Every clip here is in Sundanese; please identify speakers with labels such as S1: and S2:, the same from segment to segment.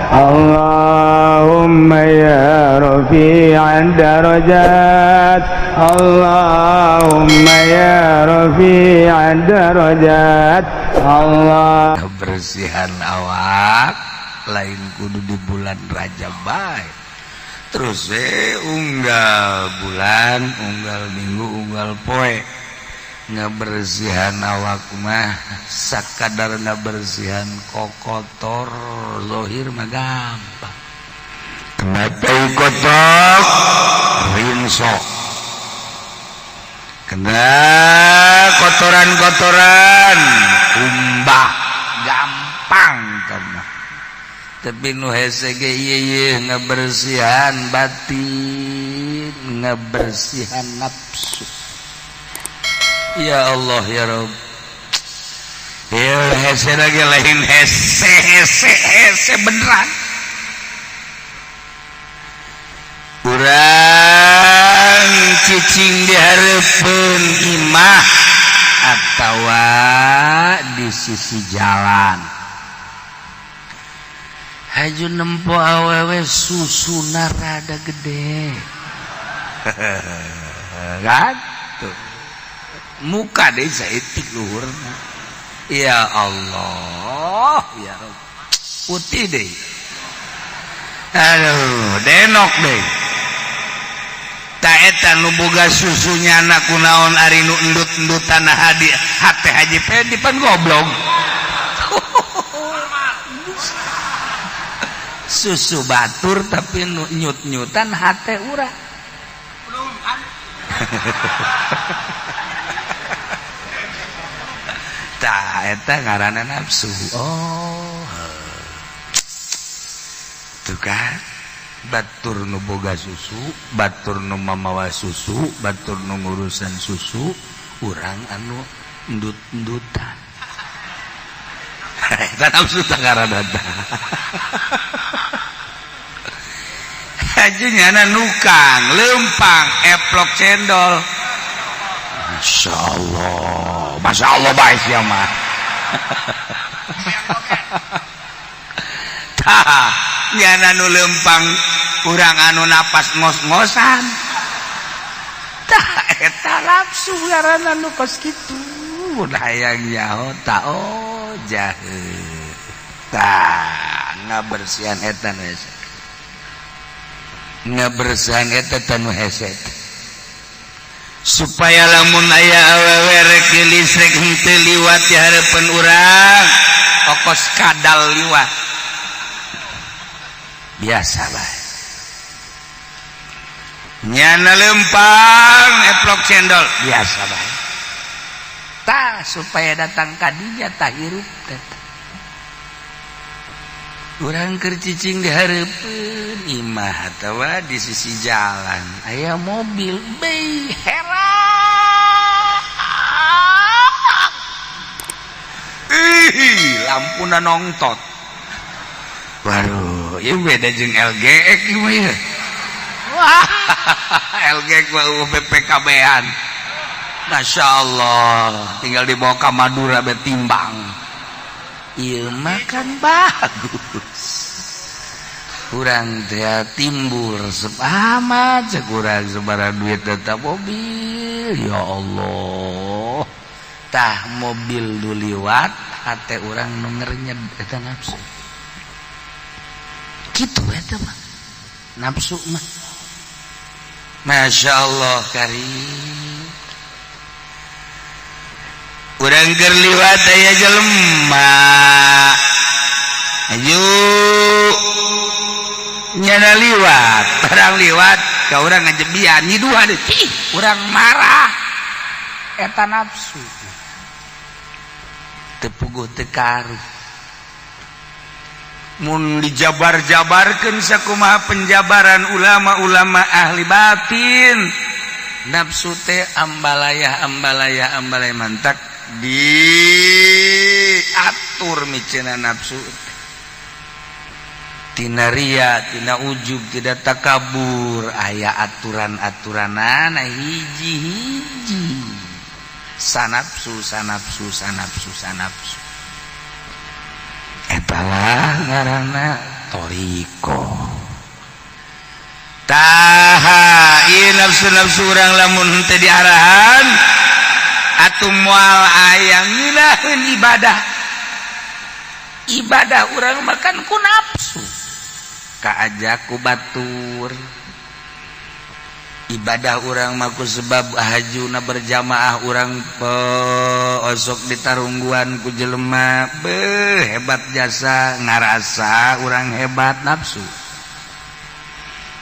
S1: Allahumma ya rafi'ad darajat, Allahumma ya rafi'ad darajat. Allah.
S2: Kebersihan awak lain kudu di bulan Rajab bae, terus unggal bulan, unggal minggu, unggal poe ngabersihan awak mah. Sakadar ngabersihan kokotor zohir mah gampang. Kenapa kotor rinso, kena kotoran-kotoran umbah gampang mah, tapi nu hese ge ieu ngabersihan batin, ngabersihan nafsu. Ya Allah, ya Rob, ya hese lagi lain hese hese hese beneran. Urang cicing di hareupeun imah atawa di sisi jalan, haju nempo awewe susuna rada gede kan tuh, muka deh saeutik luhurna. Ya Allah, ya Rob, putih deh, aduh, denok deh. Tak eta nu boga susunya anak kunaon, ari nu endut-endutan hadi hate Haji Pedi pan goblok. Susu batur tapi nu nyut-nyutan hate urang. Tah eta ngaranna nafsu. Oh. Tuh kan, batur nu boga susu, batur nu mamawa susu, batur nu ngurusan susu, urang anu endut-endutan. Eta nafsu tah ngaranna tah. Haji nyana nukang lempang eplok cendol. Masya Allah, Masya Allah baik ya mah. Tah nyana nu lempang, urang anu napas ngos-ngosan. Tah eta nafsu ngaranna nu kos kitu. Hayang nyaho ta, oh jahe. Tah ngabersihan eta nu hese. Ngabersihan eta nu hese. Supaya lamun aya awewe rek di listrik henteu liwat di hareupeun urang, kokos kadal liwat. Biasa bae. Nyana lempang eplok cendol biasa bae. Tah supaya datang kadinya tah hirup teh. Urang keur cicing di hareupeun imah atawa di sisi jalan aya mobil bei heran. Ih, lampuna nongtot. Waduh, ieu beda jeung LGX ieu mah ya. Wah, LGX mah BPKB-an. Masya Allah, tinggal dibawa ke Madura be timbang. Ieu mah kan bagus. Urang teh timbul resep amat cek urang sabaraha duit tetap mobil. Ya Allah. Tah mobil nu liwat hate urang nu ngernyed eta nafsu. Kitu eta mah. Nafsu mah. Masya Allah karim. Urang keur liwat aya jelema. Ayo nyana liwat, barang liwat ka urang ngajebian nyiduhan deui. Cih, urang marah. Eta nafsu. Teu puguh teu karuh. Mun dijabar-jabarkeun sakumaha penjabaran ulama-ulama ahli batin, nafsu teh ambalayah ambalayah ambalayah mantak diatur miceuna nafsu teh. Tina ria, tina ujub, tidak takabur, aya aturan-aturanana hiji-hiji. Sanapsu, sanapsu, sanapsu, sanapsu. Eta lah ngaranna Thoriqoh. Tah, ieu nafsu-nafsu urang lamun henteu diarahan atuh moal aya ngeunaheun ibadah. Ibadah urang makan ku nafsu, kaajak ku batur. Ibadah urang mah ku sebab hajuna berjamaah, urang osok ditarungguan ku jelema, beuh, hebat jasa, ngarasa urang hebat, nafsu.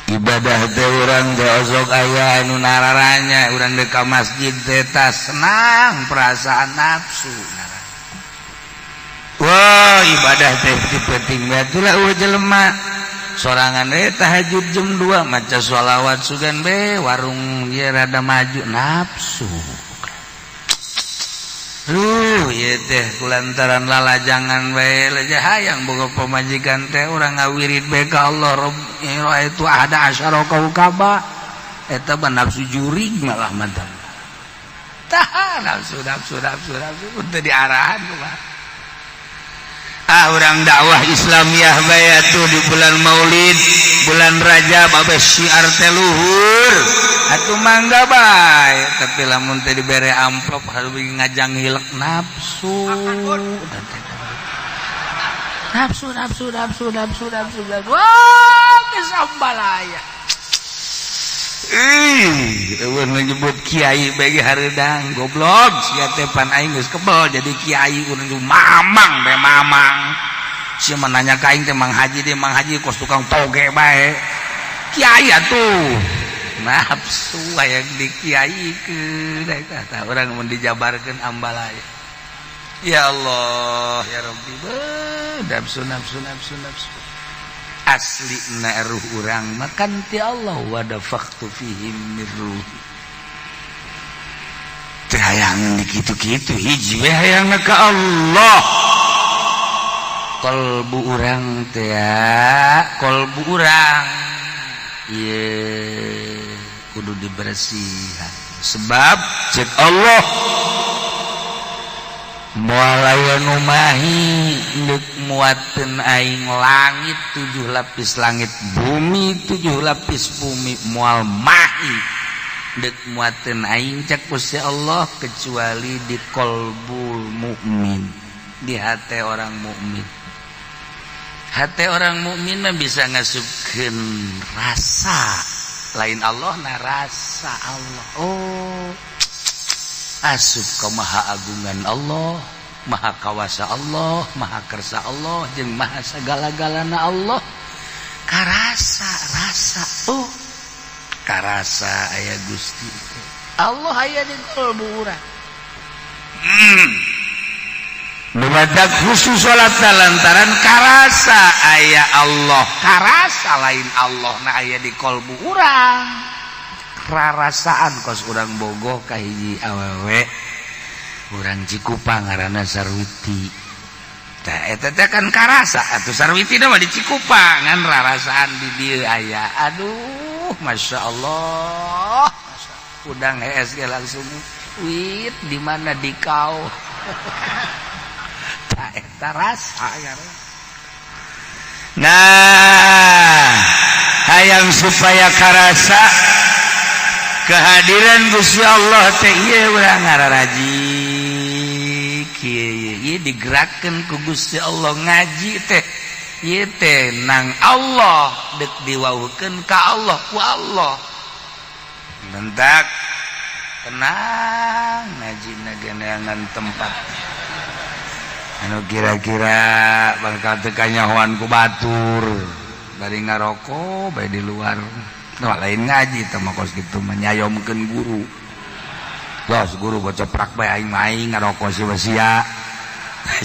S2: Ibadah teh urang teh osok aya anu nararanya urang deuk ka masjid teh, tas senang perasaan, nafsu. Wah, ibadah teh ti penting bae atuh lah. Euweuh jelema sorangan tahajud jam 2, maca sholawat, sugan be warung dia rada maju, nafsu. Duh, ieu teh kulantaran lalajangan bae aja hayang boga pamajikan teh, urang ngawirid bae ka Allah, Robb itu ada asyara kaukaba, eta mah nafsu jurig malah mantap. Tah, nafsu, nafsu, nafsu, nafsu teu diarahan kumaha? Ah, urang dakwah Islamiyah bae atuh di bulan Maulid, bulan Rajab, babe syiar teh luhur atuh, mangga bae. Tapi lamun teh dibere amplop harus ngajang hilek, nafsu, nafsu, nafsu, nafsu, nafsu, nafsu, nafsu. Wah, geus ambalaya. Ih, euweuh menyebut kiai bagi hareudang, goblok sia teh. Pan aing geus kebel jadi kiai, urang mamang bae, mamang. Sia mah nanya ka aing teh, Mang Haji deh, Mang Haji, kos tukang toge bae. Kiai atuh nafsu hayang di kiaikeun eta. Tah, urang mun dijabarkeun ambalaya. Ya Allah, ya Rabbi, beuh, nafsu, nafsu, nafsu, nafsu. Asli na ruh urang makan ti Allah, wa nafakhtu fihim mir ruhi. Teu hayang di kitu-kitu, hiji we hayangna ka Allah. Kolbu urang teh, kolbu urang ieu kudu dibersihan, sebab cek Allah moal aya nu mahi deuk muateun aing langit tujuh lapis langit, bumi tujuh lapis bumi, moal mahi deuk muateun aing, cek Gusti Allah, kecuali di kolbul mukmin, di hati orang mukmin. Hati orang mukmin mah bisa ngasupkeun rasa lain Allah, nah, rasa Allah. Oh, asup ke maha agungan Allah, maha kawasa Allah, maha kersa Allah, jeung maha segala-galana Allah, karasa rasa. Oh, karasa aya Gusti Allah aya di kalbu urang. Khusus salat lantaran karasa aya Allah, karasa lain Allah, nah, aya di kolbu urang, rarasaan kos urang bogoh ka hiji awewe urang Cikupa ngaranna Sarwiti. Tah, eta teh kan karasa atuh Sarwiti mah di Cikupa, ngan rarasaan di dieu aya. Aduh, Masya Allah, udang hees ge langsung wit di mana di kau. Tah, eta rasa. Nah, hayang supaya karasa kehadiran Gusti Allah teh, ieu urang ngararaji kieu, ieu digerakkeun ku Gusti Allah ngaji teh, ieu teh nang Allah deuk diwauhkeun ka Allah ku Allah. Bentak tenang ngaji neangan tempat anu kira-kira bakal teu kanyahoan ku batur, bari ngarokok bae di luar. Nah, lain ngaji teh mah, kos kitu mah nyayomkeun guru. Los guru baca prak bae, aing mah aing ngarokok sia sia.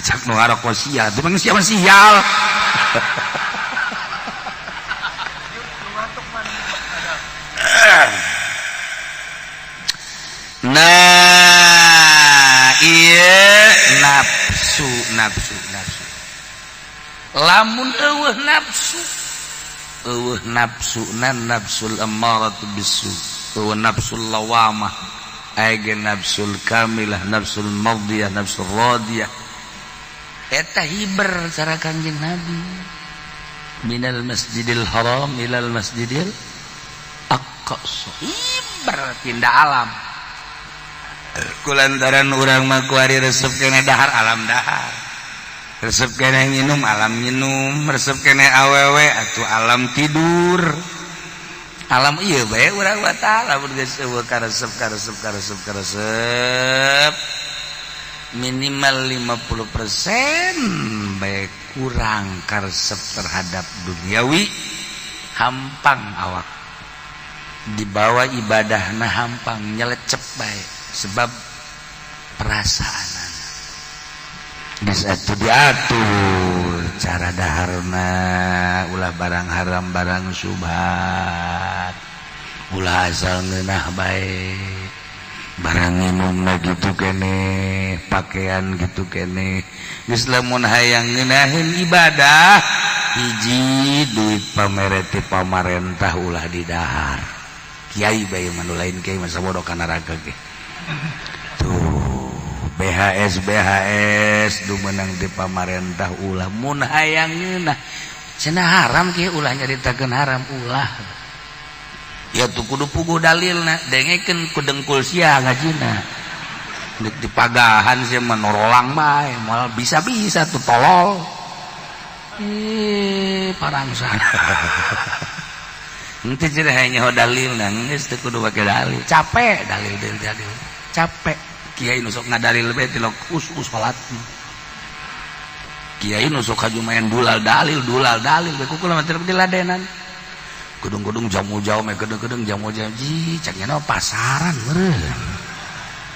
S2: Cak nu ngarokok sia, teu mah sia mah sial. Nah, iya, nafsu, nafsu, nafsu. Lamun euweuh nafsu, euweuh nafsu nan nafsul ammaratu bisu, euweuh nafsul lawamah, aya nafsul kamilah, nafsul mardiyah, nafsul radiyah, eta hiber cara Kanjeng Nabi. Minal Masjidil Haram ilal Masjidil Aqsa. Hiber pindah alam. Kulantaran urang mah kuari resep keneh dahar, alam dahar. Resep keneh minum, alam minum, resep keneh awewe atuh alam tidur. Alam ieu bae urang mah tah lamun geus eueuh karesep karesep karesep karesep minimal 50% bae kurang karesep terhadap duniawi, hampang awak dibawa ibadahna, hampang nyelecep bae sebab perasaan. Geus atuh diatur cara daharna, ulah barang haram, barang subhat, ulah asal ngeunah bae, barang minumna gitu keneh, pakaian gitu keneh. Geus lamun hayang ngeunaheun ibadah, hiji, duit pamere ti pamarentah ulah didahar. Kiai bae mah, nu lain kiai masa bodoh ka neraka ge. Tuh BHS BHS du menang di pamarentah ulah mun hayang ngeunah. Cenah haram kieu, ulah nyaritakeun haram, ulah. Ya tuh kudu puguh dalilna, dengekeun ku dengkul sia ngajina. Deuk dipagahan sia mah norolang bae, moal bisa-bisa tuh tolol. Ih, parangsang. Henteu cenah hayang nyaho dalilna, geus teu kudu make dalil. Capek dalil dalil dalil. Capek. Kiai nu sok ngadalil bae tilok us salat. Kiai nu sok haju main dulal dalil, dulal dalil bae kukula mah teu diladenan. Gedung-gedung jamu jauh mah gedung-gedung jamu jauh ji cak nya pasaran meureun.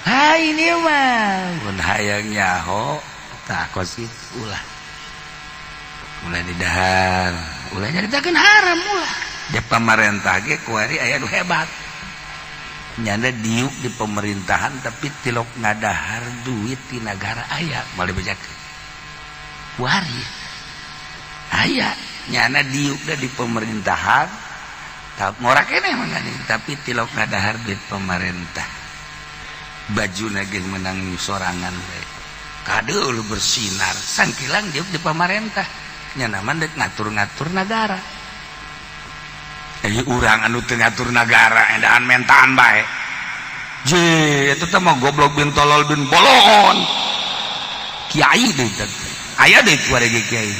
S2: Ha ini mah mun hayang nyaho tah kos kitu ulah. Ulah didahar, ulah nyaritakeun haram ulah. Di pamarentah ge kuari aya nu hebat. Nyanda diuk di pemerintahan tapi tilok ngadahar duit di negara aya moal dibejakeun. Kuari aya nyana diuk da di pemerintahan tak ngorak keneh mangani, tapi tilok ngadahar duit pemerintah, baju geus menang sorangan we kade lu bersinar sangkilang diuk di pemerintah, nyana mah dek ngatur-ngatur negara. Eh, urang anu teu ngatur negara endaan mentaan bae je eta teh mah goblok bin tolol bin bolon kiai deui teh aya deui kuari ge kiai.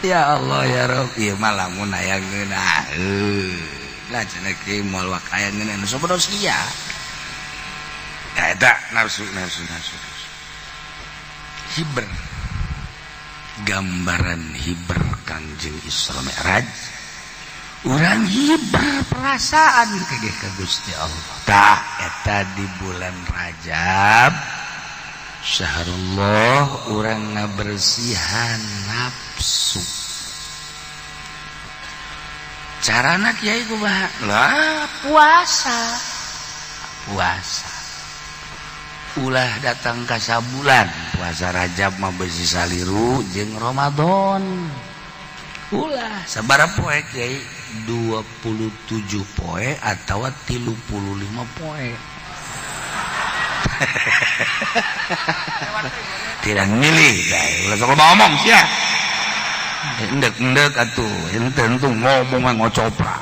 S2: Ya Allah ya Rob, ieu mah lamun aya ngeunah lah cenah kieu moal wak aya ngeunah nu sobodo sia. Ya eta nafsu nafsu nafsu. Hiber, gambaran hiber Kangjeng Isra Mi'raj, urang hiber perasaan kege ka Gusti Allah. Tah eta di bulan Rajab, syahrullah, urang ngabersihan nafsu. Carana kiai kumaha lah? Puasa, puasa ulah datang ka sabulan. Puasa Rajab mah besi saliru jeung Ramadan, ulah. Sabaraha poe kiai? 27 poe atau 35 poe. Tidak milih ulah sok ngomong sia, endek-endek atuh henteu henteu ngomong ngocopra.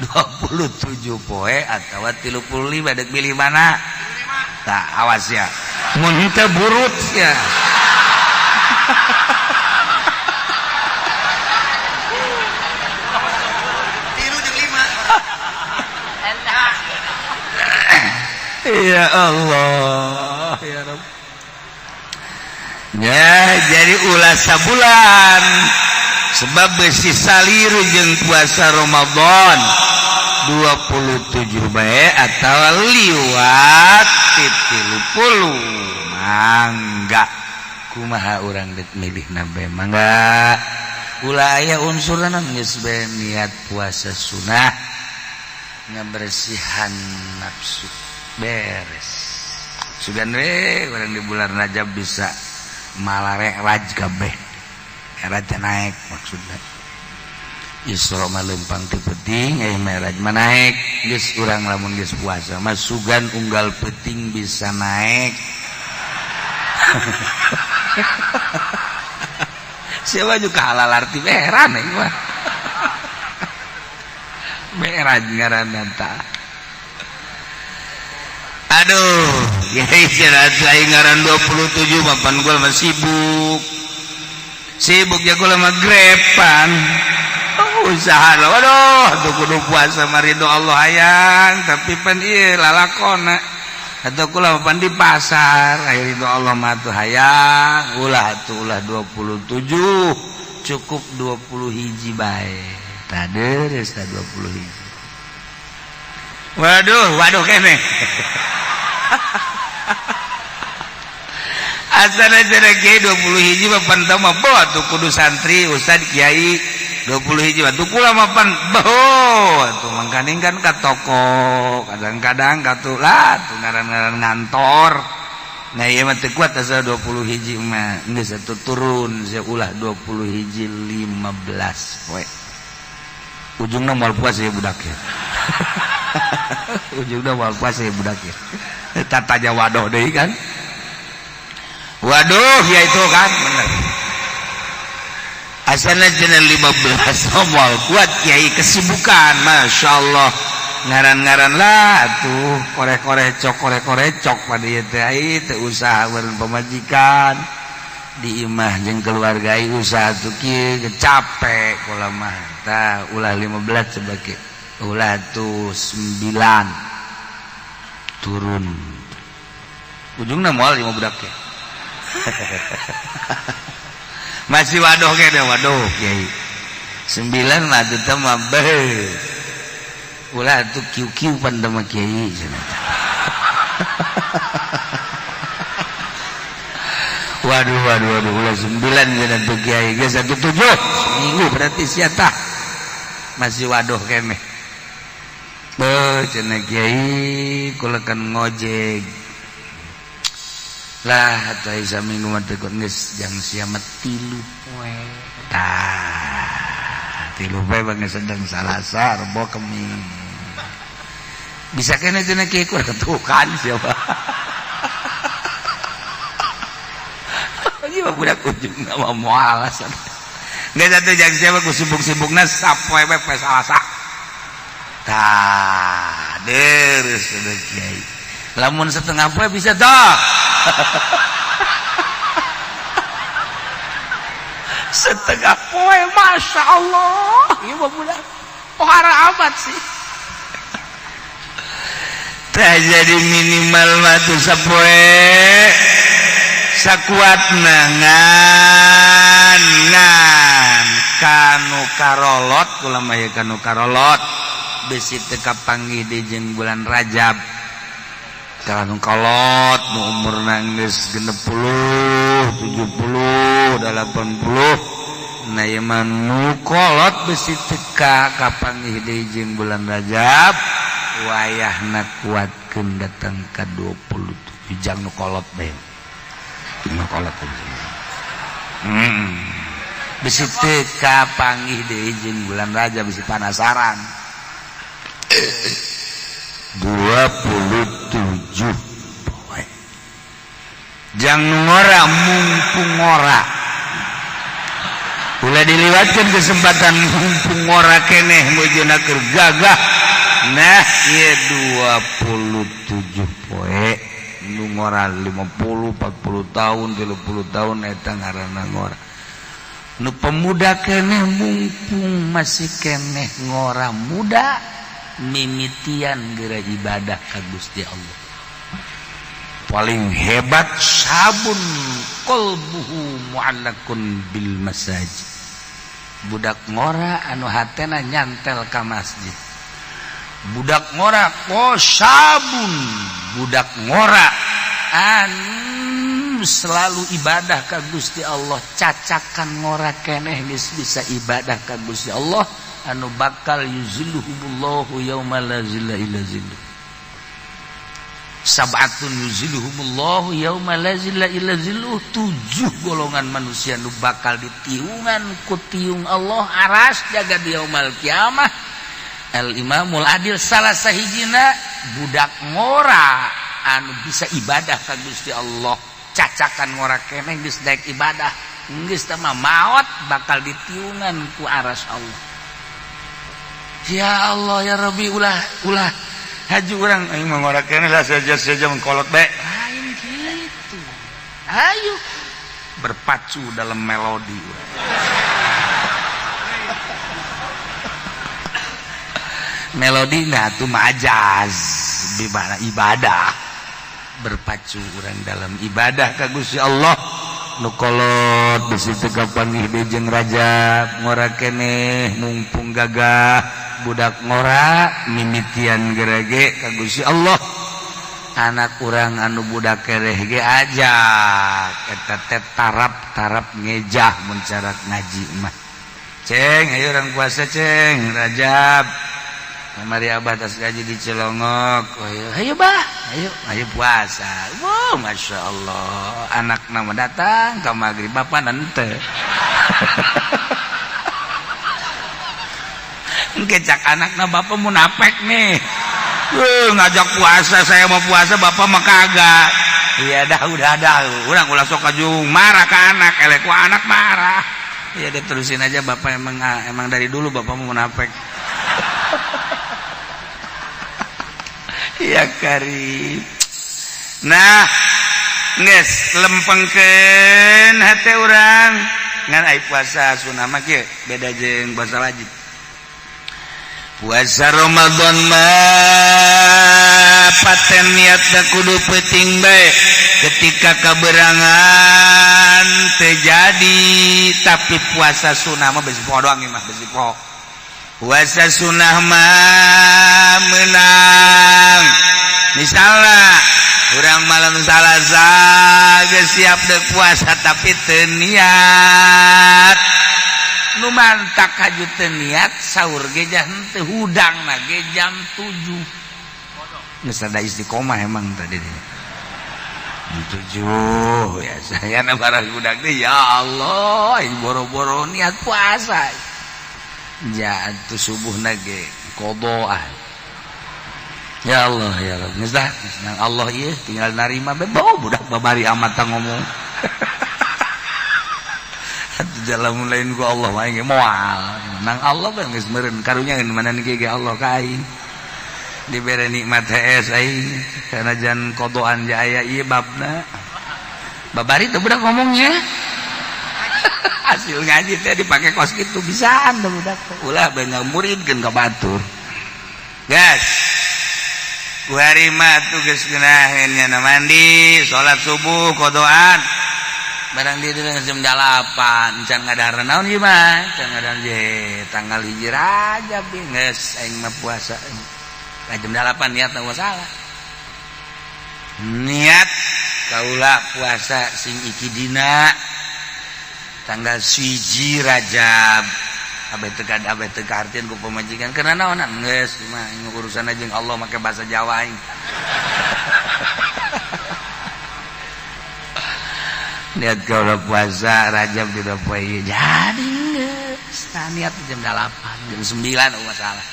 S2: 27 poe atau 35, dek milih mana? Tak awas ya mun henteu burut ya. Ya Allah ya Rabb. Ya jadi ulah sabulan sebab besi saliru jeung puasa Ramadan 27 bae atau liwat 30. Mangga kumaha urang dek milih nabe? Mangga ulah aya unsurna, geus bae niat puasa sunah ngabersihan nafsu, beres. Sugan we urang di bulan Rajab bisa malarek raj kabeh, era teh naik maksudna. Isra mah leumpang ti peuting, aya Mi'raj mah naik. Geus urang lamun geus puasa mah sugan unggal peuting bisa naik. Siapa juga halal arti heran ya mah. Merah ngaranna tah. Aduh, ya istirahat saya ngaran 27 mapan gua mah sibuk. Sibuk ya gua mah grepan. Oh, usaha lah. Waduh, tuh kudu puasa mah ridho Allah hayang, tapi pan ieu lalakona. Atau kula pan di pasar, aya ridho Allah mah tuh hayang, ulah tuh ulah 27, cukup 20 hiji bae. Tah deres tah 20 hiji. Waduh, waduh kene. Asana cenah kiai 20 hiji mah pan teu mah bawa tuh kudu santri, ustad, kiai 20 hiji mah tuh kula mah pan bawa tuh mangkaning kan ka toko, kadang-kadang ka tuh lah tuh ngaran-ngaran ngantor. Nah ieu mah teu kuat asa 20 hiji mah geus atuh turun sia ulah 20 hiji 15 poe. Ujungna moal puas ya budak ya. Ujungna moal puas ya budak ya. Eta tanya waduh deui kan. Waduh ya itu kan bener. Asana cenah 15 moal kuat kiai kesibukan Masya Allah. Ngaran-ngaran lah tuh koreh-koreh cok koreh-koreh cok pada ieu teh ai teu usaha beureun pamajikan di imah jeung keluarga ai usaha tuh kieu capek kula mah tah ulah 15 sebagai ulah tuh 9 turun ujungna moal lima budak ya. Masih waduh kene waduh kiai 9 mah teu mah beuh ulah tuh kiu-kiu pan teh mah kiai cenah. Waduh waduh waduh ulah 9 cenah tuh kiai geus 17 seminggu berarti sia tah masih waduh kene. Beuh cenah kiai kula kan ngojek lah atuh saminggu mah teu geus jang sia mah 3 poe tah 3 poe bang sedang Salasa Rebo Kemis bisa kene cenah kiai kurang tuh kan siapa. Ieu mah budak ujungna mah moal alasan geus atuh jang sia mah ku sibuk-sibukna sapoe we poe Salasa tah deres cenah kiai lamun setengah poe bisa dah. Setengah poe Masya Allah ieu mah budak pohara amat sih tah jadi minimal mah tuh sapoe sakuatna ngan ngan kanu karolot kula mah ye kanu karolot besi teu kapanggih deui jeung bulan Rajab kanu kolot nu umurna geus 60 70 80 nah ieu mah nu kolot besi teka kapanggih deui jeung bulan Rajab wayahna kuatkeun datang ka 27 jang nu kolot bae nu kolot besi teka panggih deui jeung bulan Rajab besi panasaran 27 poe jang ngora mumpung ngora ulah diliwatkan kesempatan mumpung ngora keneh mujuna keur gagah nah ieu 27 poe nu ngora 50 40 tahun 30 tahun eta ngaranna ngora nu pemuda keneh mumpung masih keneh ngora muda mimitian geura ibadah ka Gusti Allah paling hebat sabun qalbuhu mu'allakun bil masajid budak ngora anu hatena nyantel ka masjid budak ngora sabun budak ngora anu selalu ibadah ka Gusti Allah cacakan ngora keneh geus bisa ibadah ka Gusti Allah anu bakal yuzilluhumullahu yauma la zilla illa zilluh sab'atun yuzilluhumullahu yauma la zilla illa zilluh 7 golongan manusia nu bakal ditiungan ku tiung Allah aras jaga di yaumal kiamah al imamul adil salah sahijina budak ngora anu bisa ibadah ka Gusti Allah Cacakan ngora keneh geus daek ibadah, geus teh mah maot bakal ditiungan ku aras Allah. Ya Allah ya Rabbi, ulah ulah haji urang aing mah ngora keneh lah, saja-saja mengkolot bae. Lain gitu. Ayo berpacu dalam melodi. Melodi nah tuh majaz bimana ibadah, berpacu orang dalam ibadah ka Gusti Allah. Nu kolot bisi teu kapanggih deui jeung Rajab, ngora keneh mumpung gagah budak ngora mimitian gerege ka Gusti Allah. Anak urang anu budak kereh ge ajak eta teh tarap-tarap ngejah mun cara ngaji mah. Ceng, ayo urang puasa ceng Rajab. Mari abah tas gaji di Cilongok. Ayo, ayo bah, ayo, ayo puasa. Wow, masya Allah. Anak nama datang ke maghrib, bapak nante. Kecak anak na bapak munafik nih. Ngajak puasa, saya mau puasa, bapak mah kagak. Iya dah, udah dah. Urang ulah sok kajung marah ke anak, elek ku anak marah. Iya deh, terusin aja bapak emang emang dari dulu bapak mau munafik. Ya karib. Nah, geus lempengkeun hate urang ngan ai puasa sunah mah kieu beda jeung puasa wajib. Puasa Ramadan mah paten niatna kudu peuting bae ketika kaberangan teu jadi, tapi puasa sunah mah besi poho doang mah besi poho. Puasa sunah mah menang. Misalnya urang malam Salasa geus siap deuk puasa tapi teu niat. Nu mantak haju teu niat sahur ge henteu, hudangna ge jam 7. Geus ada istiqomah emang tadi teh. Jam 7 ya saya na barang budak teh ya Allah boro-boro niat puasa. Jatuh subuh nage kodoan. Ya Allah ya Rabb. Geus dah, nang Allah ieu tinggal narima be bau budak babari amat ngomong. Atuh jalan lain ku Allah mah ge moal. Nang Allah kan geus meureun karunya mana ge Allah ka aing. Dibere nikmat hees aing sanajan kodoan jaya ieu babna. Babari teh budak ngomongnya. Hasil ngaji teh dipakai kos gitu bisaan tuh budak. Ulah banyak muridkeun ka batur. Gas. Ku hari mah tuh geus geunaheun nya mandi, salat subuh kodoan. Barang di dieu jam 8 can ngadahar naon ieu mah? Can ngadahar je tanggal 1 Rajab geus aing mah puasa. Ka jam 8 niat teh salah. Niat kaula puasa sing iki dina tanggal 1 Rajab. Abeh teu kahartieun ku pamajikan karena naon geus mah urusan jeung Allah make bahasa Jawa aing. Niat kaula puasa Rajab di poe ieu jadi geus. Nah, niat jam 8, jam 9 oh masalah.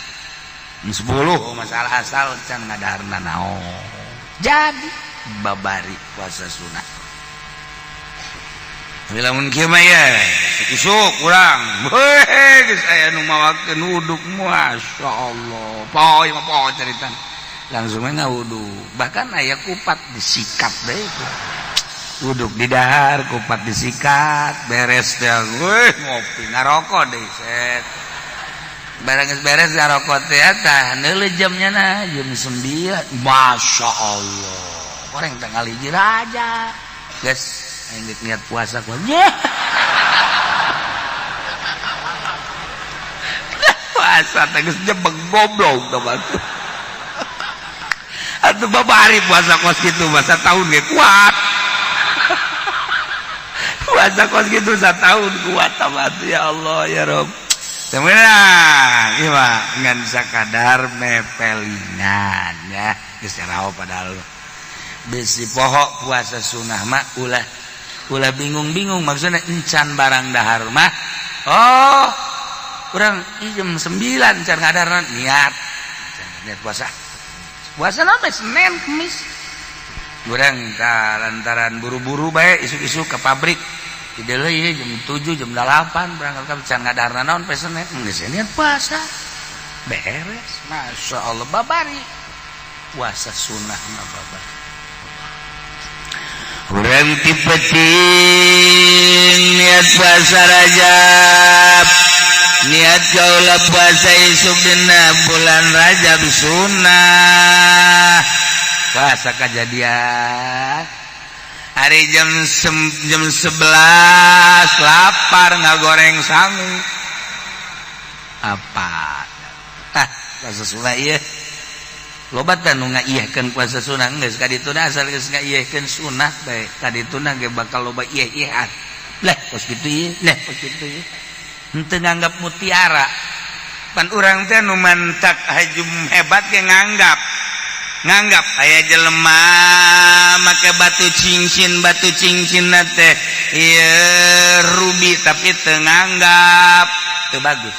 S2: Jam 10 oh masalah asal can ngadaharna naon. Jadi babari puasa sunah. Lamun kieu mah ye, isuk urang. Heuh, geus aya nu mawakeun wuduk, masyaallah. Poe mah poe carita. Langsung we ngawudu. Bahkan aya kupat disikat deui. Wuduk di dahar, kupat disikat, beres teh weuh ngopi ngarokok deui set. Barang geus beres ngarokok teh tah neuleuh jamnya na jam 9. Masyaallah. Goreng tanggal 1 Rajab. Geus aing niat puasa ku. Puasa teh geus jebeng goblok teh batu. Atuh babari puasa kos kitu mah satahun ge kuat. Puasa kos kitu satahun kuat tah batu ya Allah ya Rabb. Teu meunang ieu mah ngan sakadar mepelingan ya geus raho padahal. Besi poho puasa sunah mah ulah ulah bingung-bingung maksudnya encan barang dahar mah oh kurang jam 9 encan ngadahar niat niat puasa puasa nama Senin Kemis Urang tah lantaran buru-buru bae isuk-isuk ke pabrik. Di deui jam 7, jam 8 berangkat ka can ngadarna naon pesene. Geus niat puasa. Beres. Masya Allah, babari. Puasa sunnah mah babari. Urang ti peuting niat puasa Rajab. Niat kaula puasa isuk dina bulan Rajab sunnah. Puasa kejadian. Hari jam 11 lapar, ngagoreng sangu. Apa? Ah, puasa sunnah ieu. Loba teh nu ngaiyehkeun puasa sunnah, geus ka dituna asal geus ngaiyehkeun sunnah bae. Ka dituna ge bakal loba iyeh-iyehan. Lah, kos kitu ieu, lah kos kitu ieu. Henteu nganggap mutiara. Pan urang teh nu mantak hajum hebat ge nganggap. Nganggap aya jelema make batu cincin, batu cincin teh ieu ruby, tapi teu nganggap, teu bagus.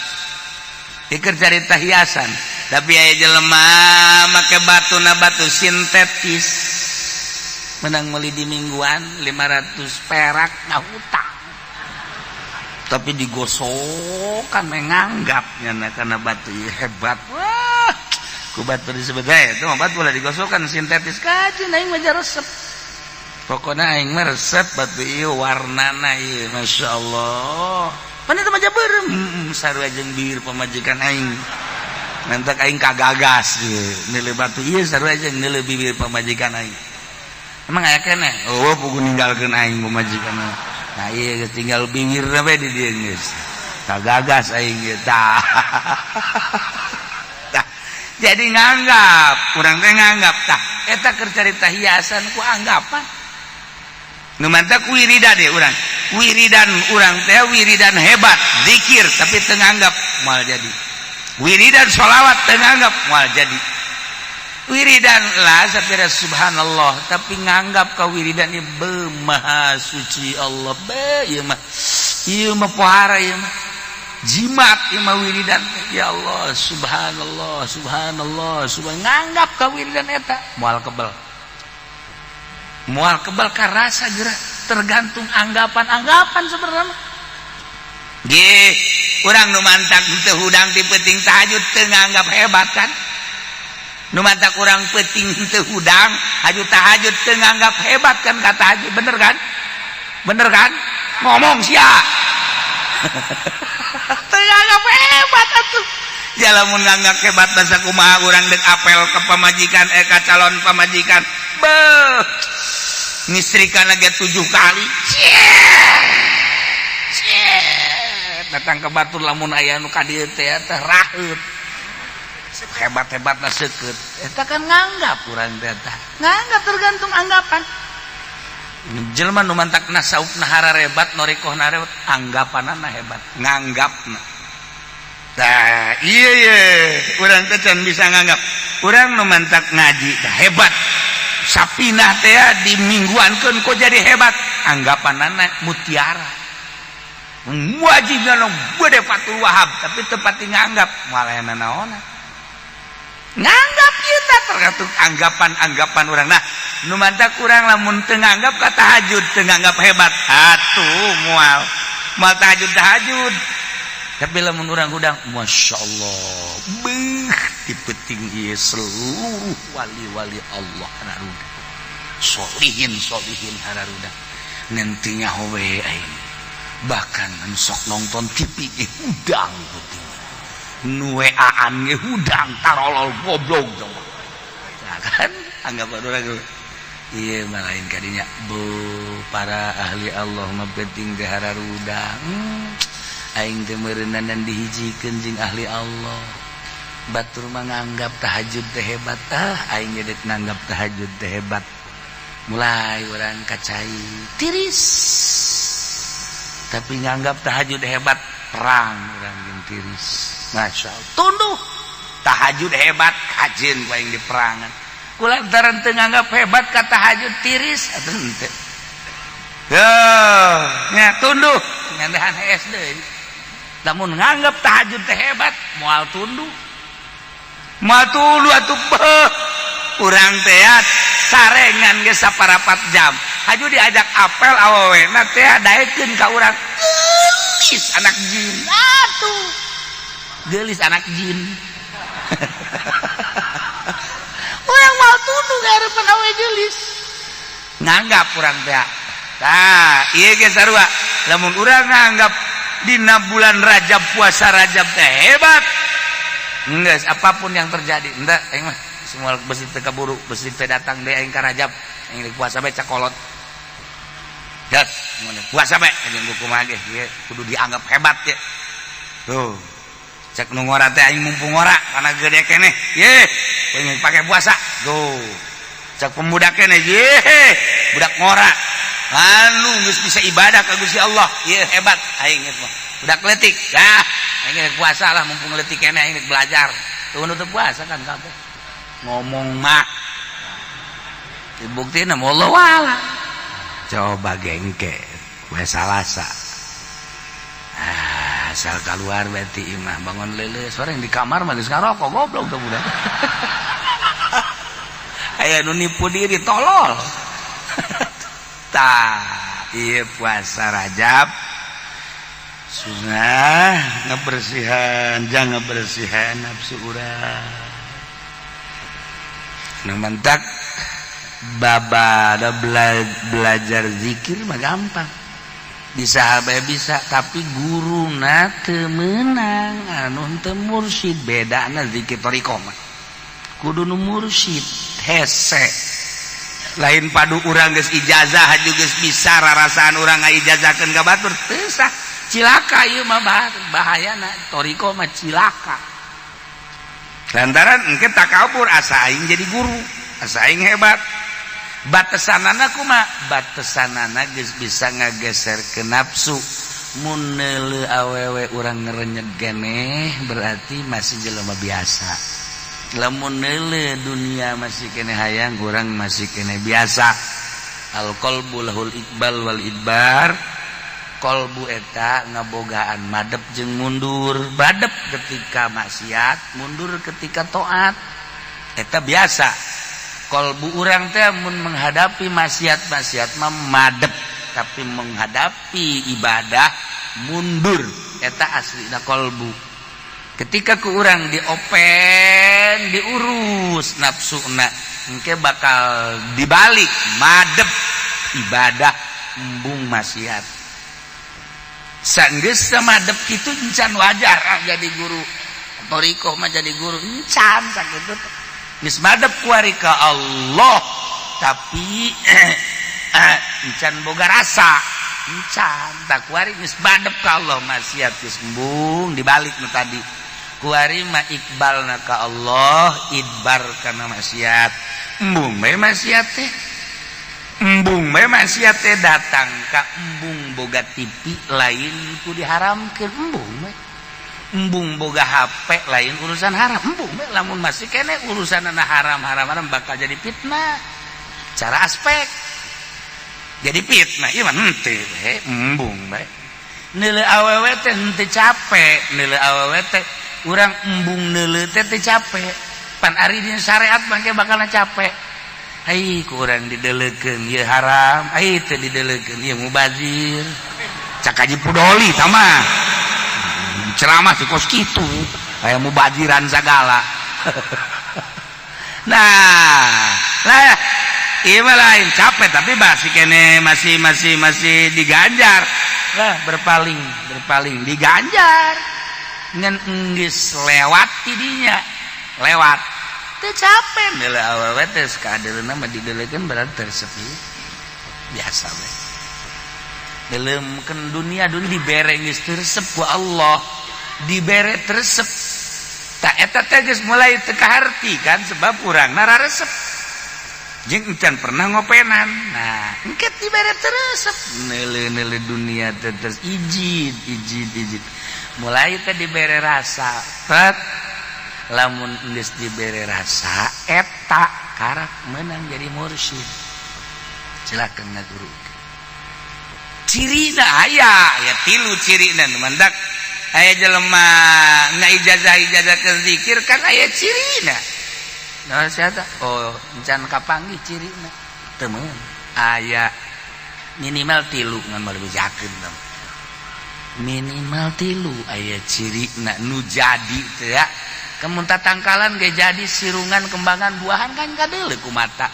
S2: Pikir carita hiasan, tapi aya jelema make batu na batu sintetis, menang meuli di mingguan 500 perak, ngahutang tapi digosokan, menganggapnya karena batu ieu hebat. Wah, ku batu disebut itu mah batu lah digosokkan sintetis, kaji aing mah resep. Pokoknya aing mah resep batu ieu, warnana ieu, Masya Allah. Pan itu mah beureum, sarua jeung bibir pamajikan aing. Nanti aing kagagas ieu nilai batu ieu sarua jeung nilai bibir pamajikan aing. Emang aya keneh? Oh, pugu ninggalkeun aing pamajikan. Nah, ieu geus tinggal bibir bae di dieu, geus kagagas aing ieu tah. Tah, jadi nganggap, urang teh nganggap tah eta keur carita hiasan ku anggapan. Nu mantak wiridan deh urang. Wiridan urang teh wiridan hebat, zikir tapi teu nganggap, moal jadi. Wiridan sholawat teu nganggap, moal jadi. Wiridan lah sapira subhanallah tapi nganggap ka wiridan ieu be maha suci Allah, be ieu mah, ieu mah pohara, ieu mah jimat, ieu mah wiridan, ya Allah, subhanallah, subhanallah, subhan, nganggap ka wiridan eta moal kebel, moal kebal karasa geura, tergantung anggapan-anggapan sebenarnya. Ge urang nu mantak teu hudang ti peuting tahajud teu nganggap hebat kan? Nu mantak urang peuting teu hudang haju tahajud teu nganggap hebat kan ka tahajud, bener kan? Bener kan? Ngomong sia. Teu nganggap hebat atuh. Ya lamun nganggap hebat, basa kumaha urang deuk apel ke pamajikan, eh, ka calon pamajikan. Beuh. Ngistrikan lagi 7 kali. Ciet. Datang ke batur lamun aya nu ka dieu teh teh raheut. Hebat-hebatna seukeut. Eta kan nganggap urang teh tah. Nganggap, tergantung anggapan. Jelema nu mantakna saupna hararebat, norikohna harebat, anggapanana hebat, nganggapna. Tah, iya ye, urang teh can bisa nganggap. Urang nu mantak ngaji tah hebat. Sapinah teh di mingguankeun kok jadi hebat, anggapanana mutiara. Wajib nu gede Fathul Wahab, tapi tepat nganggap moal aya nanaonan. Nganggap kita tergantung anggapan-anggapan orang. Nah, nu mantak urang lamun teu nganggap ka tahajud, teu nganggap hebat, atuh moal moal tahajud tahajud. Tapi lamun urang hudang, Masya Allah, beuh, di peuting ieu seluruh wali-wali Allah hararuda, solihin solihin hararuda, nantinya we aing bahkan anu sok nonton TV ge hudang peuting, nu WA-an ge hudang, tarolol goblok. Nah, kan anggapan urang iya mah lain kadinya. Bu, para ahli Allah mah penting teh hararudang. Aing teh meureunan dihijikeun jeung ahli Allah. Batur mah nganggap tahajud teh hebat, ah, aing ge deuk nanggap tahajud teh hebat. Mulai urang kacai tiris, tapi nganggap tahajud hebat, perang urang jeung tiris. Masya Allah, tunduh. Tahajud hebat, kajeun ku aing di perangan kulantaran teu nganggap hebat ka tahajud, tiris atuh henteu. Yo, nya tunduh ngandahan hees deui. Lamun nganggap tahajud teh hebat, moal tunduh. Moal tunduh atuh, beuh. Urang teh Sarengan geus saparapat jam. Haju diajak apel, awewena teh daekeun ka urang. Geulis anak jin. Atuh. Geulis anak jin. Urang mau tunduk harapan awewe geulis. Nganggap urang teh. Tah, ieu ge sarua. Lamun urang nganggap dina bulan Rajab, puasa Rajab teh hebat. Enggak, apapun yang terjadi, enggak, aing mah semua besi teu kaburu, besi teu datang deui aing ka Rajab, aing rek puasa bae cakolot. Das, puasa bae anjing kumaha ge, ieu kudu dianggap hebat ya. Tuh. Cek nu ngora teh, aing mumpung ngora karena gede keneh. Ye, pengen pakai puasa. Tuh. Cek pemuda keneh, ye, budak ngora. Anu geus bisa ibadah ka Gusti Allah. Ye, hebat aing mah. Budak leutik. Dah, aing rek puasa lah, mumpung leutik keneh aing rek belajar. Tuh, nutup puasa kan kabeh. Ngomong mah dibuktiin Allah wala. Coba gengke we Salasa. Ah, asal keluar berarti imah bangun lele sore di kamar mah geus ngarokok, goblok tuh budak. Aya nu nipu diri, tolol. Tah, ieu puasa Rajab sunnah ngebersihan, jangan ngebersihan nafsu urang. Nah, mantak babada belajar zikir mah gampang, bisa bae bisa, tapi guruna teu meunang anu teu mursyid. Bedana zikir thoriqoh mah kudu nu mursyid, hese lain padu urang geus ijazah haju geus bisa rarasaan urang ngaijazakeun ka batur, teu sah, cilaka ieu mah. Bahayana thoriqoh mah cilaka lantaran engke takabur, asa aing jadi guru, asa aing hebat. Batasanana kuma? Batasanana geus bisa ngageser ke nafsu. Mun neuleu awewe urang ngerenyet keneh, berarti masih jelema biasa. Lamun neuleu dunia masih keneh hayang, urang masih keneh biasa. Al qalbu lahul iqbal wal idbar. Kolbu eta ngabogaan madep jeung mundur, madep ketika maksiat, mundur ketika taat. Eta biasa kolbu urang teh. Mun menghadapi maksiat-maksiat mah madep, tapi menghadapi ibadah mundur. Eta aslina kolbu. Ketika ku urang diopen, diurus nafsuna, engke bakal dibalik, madep ibadah, embung maksiat. Sanggeus madep kitu, encan wajar ah, jadi guru thoriqoh mah, jadi guru encan sakitu. Geus madep kuari ka Allah, tapi encan boga rasa, encan. Tak kuari geus madep ka Allah, maksiat geus embung, dibalik nu tadi. Kuari mah iqbalna ka Allah, idbar kana maksiat, embung bae maksiat teh, embung bae maksiat teh. Datang ka embung boga TV lain ku diharamkeun, embung bae. Embung boga HP lain urusan haram, embung bae. Lamun masih kene urusan haram haram haram, bakal jadi fitnah. Cara aspek jadi fitnah ieu mah henteu we, embung bae. Neuleu awewe teh henteu capek, neuleu awewe teh urang embung neuleu teh teu capek. Pan ari dina syariat mah bakal capek. Hai, kurang dideleukeun ieu haram, ai teu dideleukeun ieu mubazir. Cak Haji Pudoli tama ceramah di kos kitu, aya mubaziran sagala. Nah lah, ieu mah lain capek, tapi masih kene, masih masih masih diganjar lah, berpaling berpaling diganjar ngan enggeus lewat tidinya, lewat teu capek. Neuleu awewe teh sakadeuleuna mah dideleukeun berarti tersepi, biasa we. Deuleumkeun dunia, dunia dibere geus teu resep ku Allah, dibere teu resep. Tak eta teh geus mulai teu kaharti kan, sebab urangna raresep jeung encan pernah ngopenan. Nah, engke dibere teu resep neuleu-neuleu dunia teh, terus ijid ijid ijid, mulai teh dibere rasa tet. Lamun geus dibere rasa eta, karak menang jadi mursyid, silakan ngaguru. Cirina aya ya tilu cirina. Mandak aya jelema ngaijazah ijazah ke zikir kan aya cirina. Nah, siapa? Oh, encan kapanggih cirina. Teu meun. Aya minimal tilu ngan moal dibejakeun tah. Minimal tilu aya cirina nu jadi teh ya. Kemun tatangkalan ge jadi sirungan kembangan buahan kan kadeuleu ku mata.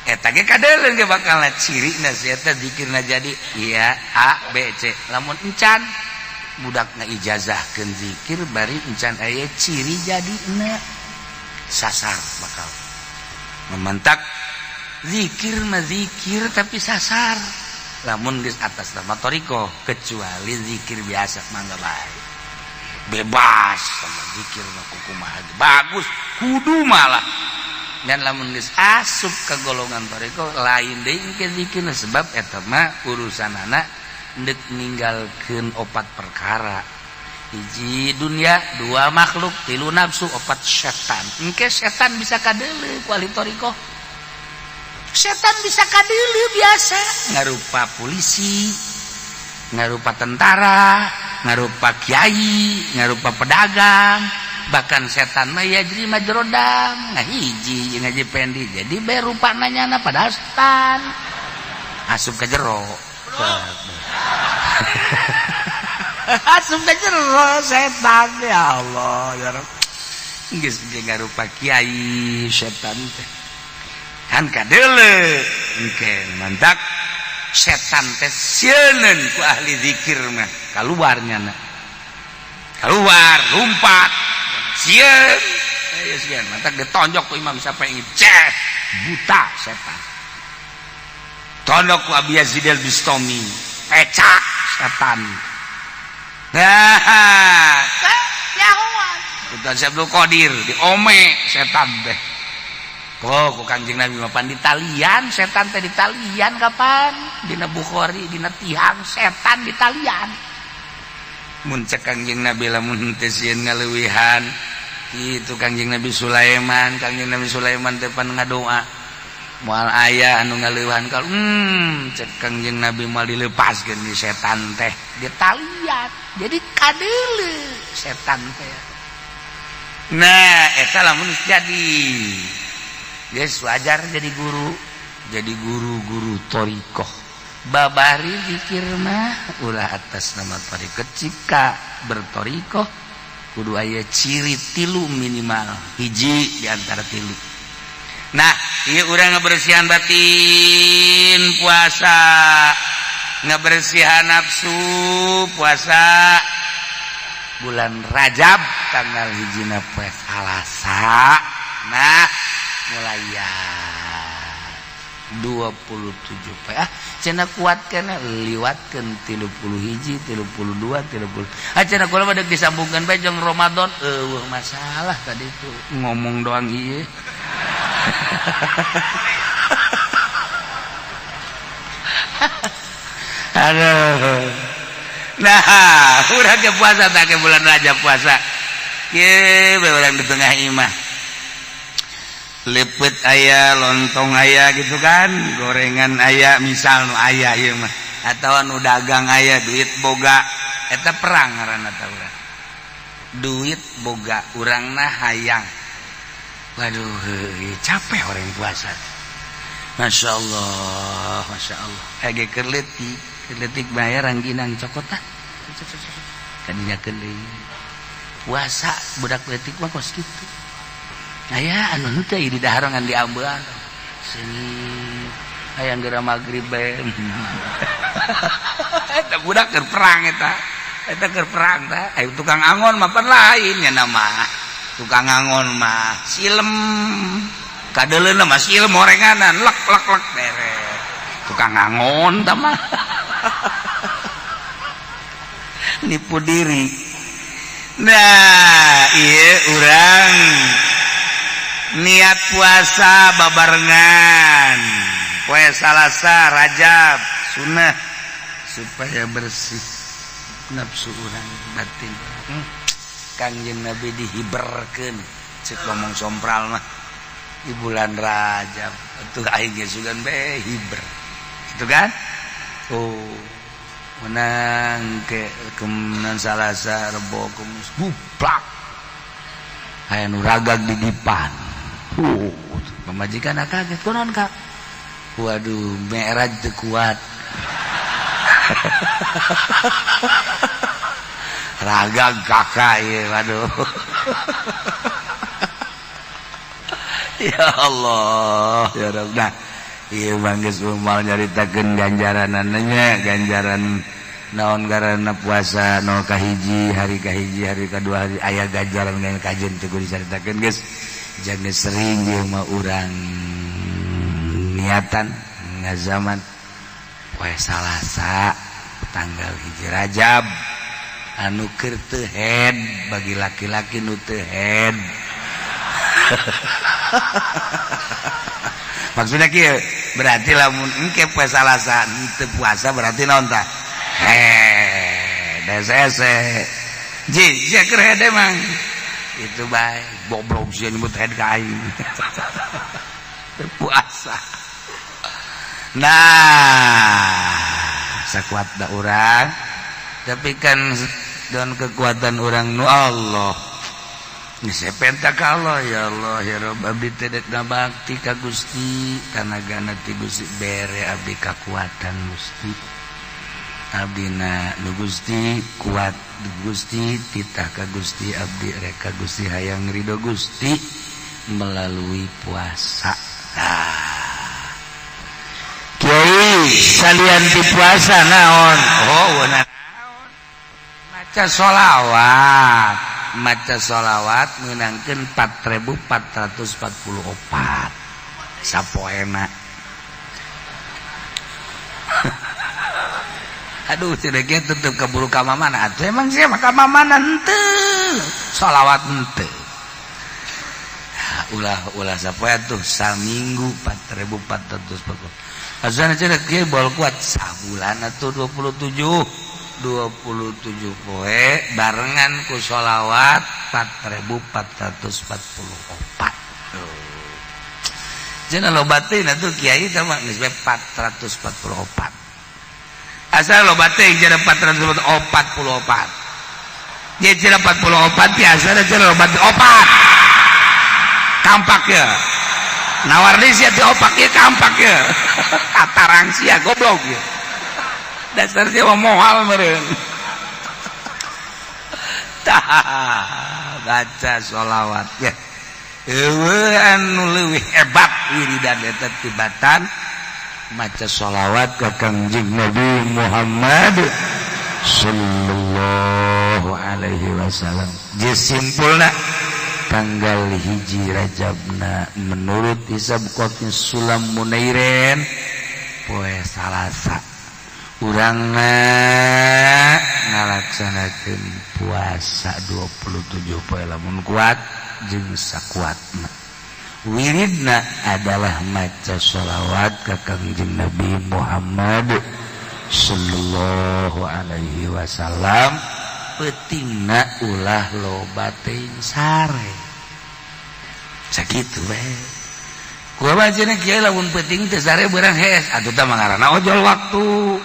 S2: Eta ge kadeuleu ge bakal cirina si eta zikirna jadi iya A B C. Lamun encan budakna ijazahkeun zikir bari encan aya ciri jadina sasar bakal mementak zikir mah zikir tapi sasar lamun geus atas nama thoriqoh, kecuali zikir biasa mah bae bebas sama zikir mah kukumaha bagus kudu malah. Dan lamun geus asup ke golongan thoriqoh lain deui engke zikirna, sebab eta mah urusanana ndek ninggalkeun opat perkara: hiji dunia, dua makhluk, tilu nafsu, opat setan. Engke setan bisa kadeuleu ku ahli thoriqoh, setan bisa kadeuleu biasa ngarupa polisi, ngarupa tentara, ngarupa kiai, ngarupa pedagang. Bahkan setan mah yajri majrad dam, ngahiji jeung Haji Pendi jadi bae rupa nanyana, padahal setan asup ke jero, asup ke jero setan. Ya Allah ya Rabb, geus ge ngarupa kiai setan teh kan kadeuleu. Engke mantak setan teh sieuneun ku ahli zikir mah, kaluar nyana, keluar lompat sieun. Eh, sieun mantak ditonjok ku Imam Syafi'i, cek buta setan. Tonjok ku Abi Yazid al-Bistami, pecak setan. Nah, nyahoan Sultan Abdul Qadir diome setan teh. Oh, ku Kanjeng Nabi mah pan ditalian setan teh, ditalian kapan? Dina Bukhari, dina tihang setan ditalian. Mun cek Kanjeng Nabi lamun teu sieun ngaleuwihan kitu Kanjeng Nabi Sulaiman, Kanjeng Nabi Sulaiman teh pan ngadoa moal aya anu ngaleuwihan kalau cek Kanjeng Nabi moal dilepaskeun di setan teh ditalian. Jadi kadeuleu setan teh. Nah, eta lamun jadi geus wajar jadi guru, jadi guru-guru thoriqoh. Babari zikir mah ulah atas nama thoriqoh. Jika berthoriqoh kudu aya ciri tilu minimal, hiji di antara tilu. Nah, ieu urang ngabersihan batin puasa, ngabersihan nafsu puasa bulan Rajab tanggal hijina poe Salasa. Nah, mulai ya 27 poe, ah cenah kuat kana liwatkeun 31, 32, 30. Ah, cenah kula mah deuk disambungkeun bae jeung Ramadan, eueuh masalah tadi itu ngomong doang ieu. Aduh. Nah, urang ke puasa tak ke bulan Rajab puasa. Kieu bae urang di tengah imah. Lepet aya, lontong aya gitu kan, gorengan aya, misal nu aya ieu mah atau nu dagang aya, duit boga, eta perang ngaranna tah urang. Duit boga urangna hayang. Waduh, heuh, capek orang puasa. Masya Allah, Masya Allah. Ege keur leutik, keur leutik bayar rangginang cokot ah. Kadinya keuli. Puasa budak leutik mah kos kitu. Aya anu henteu di daharongan diambean. Seungit hayang geura magrib bae. Eta budak keur perang eta. Eta keur perang tah. Ayo tukang angon mah pan lain nya nama. Tukang angon mah silem. Kadeuleuna mah silem orenganan lek lek lek beres. Tukang angon tah mah. Nipu diri. Nah, ieu urang niat puasa babarengan poe Salasa Rajab sunnah supaya bersih nafsu urang, batin. Kangjeng Nabi dihiberkeun cek ngomong sompral mah di bulan Rajab tuh aing ge sugan be hiber gitu kan. Oh, menang ke kemenang Salasa, Rebo, Kamis, buplak aya nu ragag di dipan. Pamajikan kaget, kunaon, Kak? Waduh, Mi'raj teu kuat. Ragag kakak ieu, waduh. Ya Allah, ya Rabb. Nah, ieu mah geus moal nyaritakeun ganjaranana nya, ganjaran naon garana puasa 0 kahiji, hari kahiji, hari kadua hari aya ganjaran ngan kajen teu kudu dicaritakeun geus. Jangan sering ieu mah urang niatan ngazaman poe Salasa tanggal 1 Rajab anu keur teu head bagi laki-laki nu teu head. Maksudnya kieu berarti lamun engke poe Salasa teu puasa berarti naon tah? Head hese. Ji, sia keur head emang. Itu bae goblok sia nyebut head ka aing. Teu puasa. Nah, sakuat da urang. Tapi kan dengan kekuatan orang nu Allah. Saya penta ka Allah, ya Allah ya Rabb, abdi teh dek ngabakti ka Gusti, tanagana ti Gusti bere abdi kakuatan Gusti. Abdina nu Gusti kuat Gusti, titah ka Gusti abdi rek ka Gusti hayang ridho Gusti melalui puasa. Nah, kiai salian ti puasa naon? Oh, naon? Maca sholawat. Maca sholawat menangkan 4444 sapoena. Aduh, tidak tutup keburu ka mamana. Atuh emang sia mah ka mamana henteu. Sholawat henteu. Ulah ulah sapoe tuh saminggu 4440. Azan cenah kieu bol kuat sabulan atuh 27 poe barengan ku sholawat 4444. Cenah loba teh atuh kiai teh mah geus 444. Asal loba teh cenah 444. Ye cenah 44 biasa cenah loba teh opat. Kampak ya. Nawar di sia teh opak ieu kampak ya. Katarang sia goblok ya. Dasar sia mah moal meureun. Tah, baca sholawat ya. Eueuh anu leuwih hebat wiridan eta tibatan maca sholawat ka Kangjeng Nabi Muhammad sallallahu alaihi wasallam. Simpulna tanggal 1 Rajabna menurut hisab Qatin Sulam Munairen poe Salasa urangna ngalaksanakeun puasa 27 poe lamun kuat jeung sakuatna. Wiridna adalah maca sholawat ka Kangjeng Nabi Muhammad sallallahu alaihi wasallam. Peutingna ulah loba teuing sare. Sakitu we. Kumaha cenah kieu lamun peuting teu sare beurang hees atuh tah mah ngaranna ojol waktu.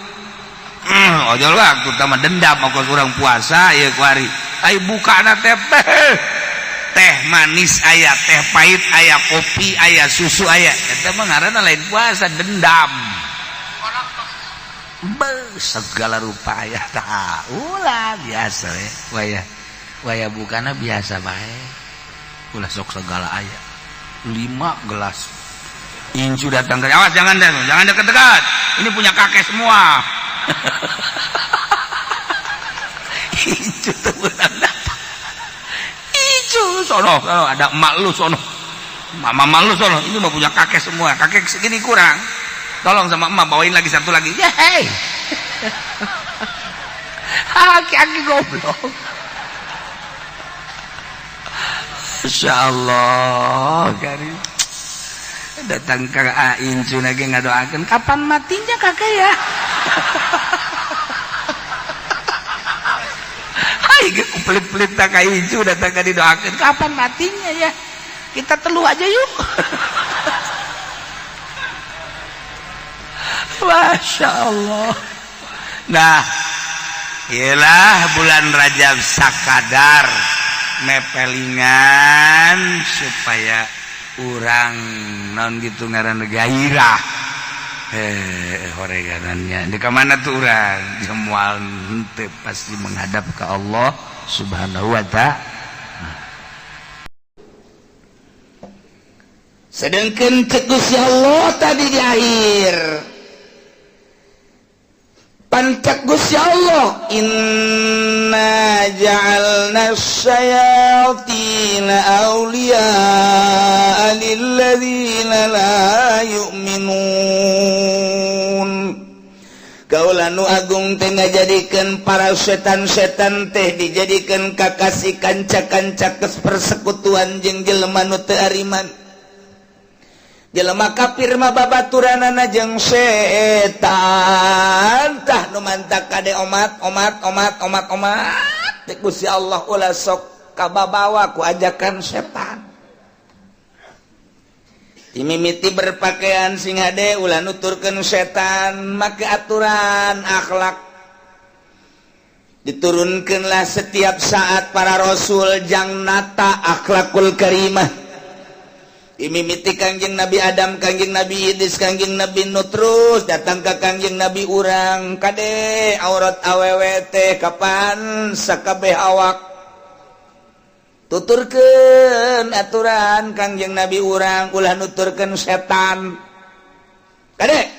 S2: Ojol waktu tah mah dendam ongkos urang puasa ieu kuari. Ai bukana teh teh manis aya, teh pahit aya, kopi aya, susu aya. Eta mah ngaranna lain puasa, dendam. Be, segala rupa aya tah. Ulah biasa we. Waya waya bukana biasa bae. Ulah sok segala aya. 5 gelas. Incu datang ke, awas jangan deh, jangan dekat-dekat. Ini punya kakek semua. Incu tuh datang. Incu sono, sono ada emak lu sono. Mama lu sono, ini mau punya kakek semua. Kakek segini kurang. Tolong sama emak bawain lagi satu lagi. Yeay. Aki-aki goblok. Insyaallah karim. Datang ke Incu lagi ngadoakeun kapan matinya kakek ya. Hai pelit-pelit tak ka Incu datang ka didoakeun kapan matinya ya. Kita telu aja yuk. Masya Allah. Nah, ialah bulan Rajab sakadar mepelingan supaya Urang naon gitu ngaran gairah, eh, horeganannya di mana tuh? Urang moal henteu, pasti menghadap ke Allah Subhanahu wa Ta'ala.
S3: Sedangkan cek Gusti Allah tadi di akhir pancak Gusti Allah, inna ja'alna syayatina awliya lilladzina la yu'minun. Kaula nu agung teh ngajadikeun para setan-setan teh dijadikan kakasih, kanca-kanca persekutuan jeung jelema nu teu ariman. Jelema kafir mah babaturanana jeung setan. Tah, nu mantak kade omat omat omat omat omat teh. Gusti Allah, ulah sok kababawa ku ajakan setan. Dimimiti berpakaian sing hade, ulah nuturkeun setan, make aturan akhlak. Diturunkanlah setiap saat para rasul jang nata akhlakul karimah. Dimimiti Kangjeng Nabi Adam, Kangjeng Nabi Idris, Kangjeng Nabi Nuh, terus datang ke Kangjeng Nabi urang. Kade, aurat awewe teh kapan sakabeh awak. Tuturkeun aturan Kangjeng Nabi urang, ulah nuturkeun setan. Kade,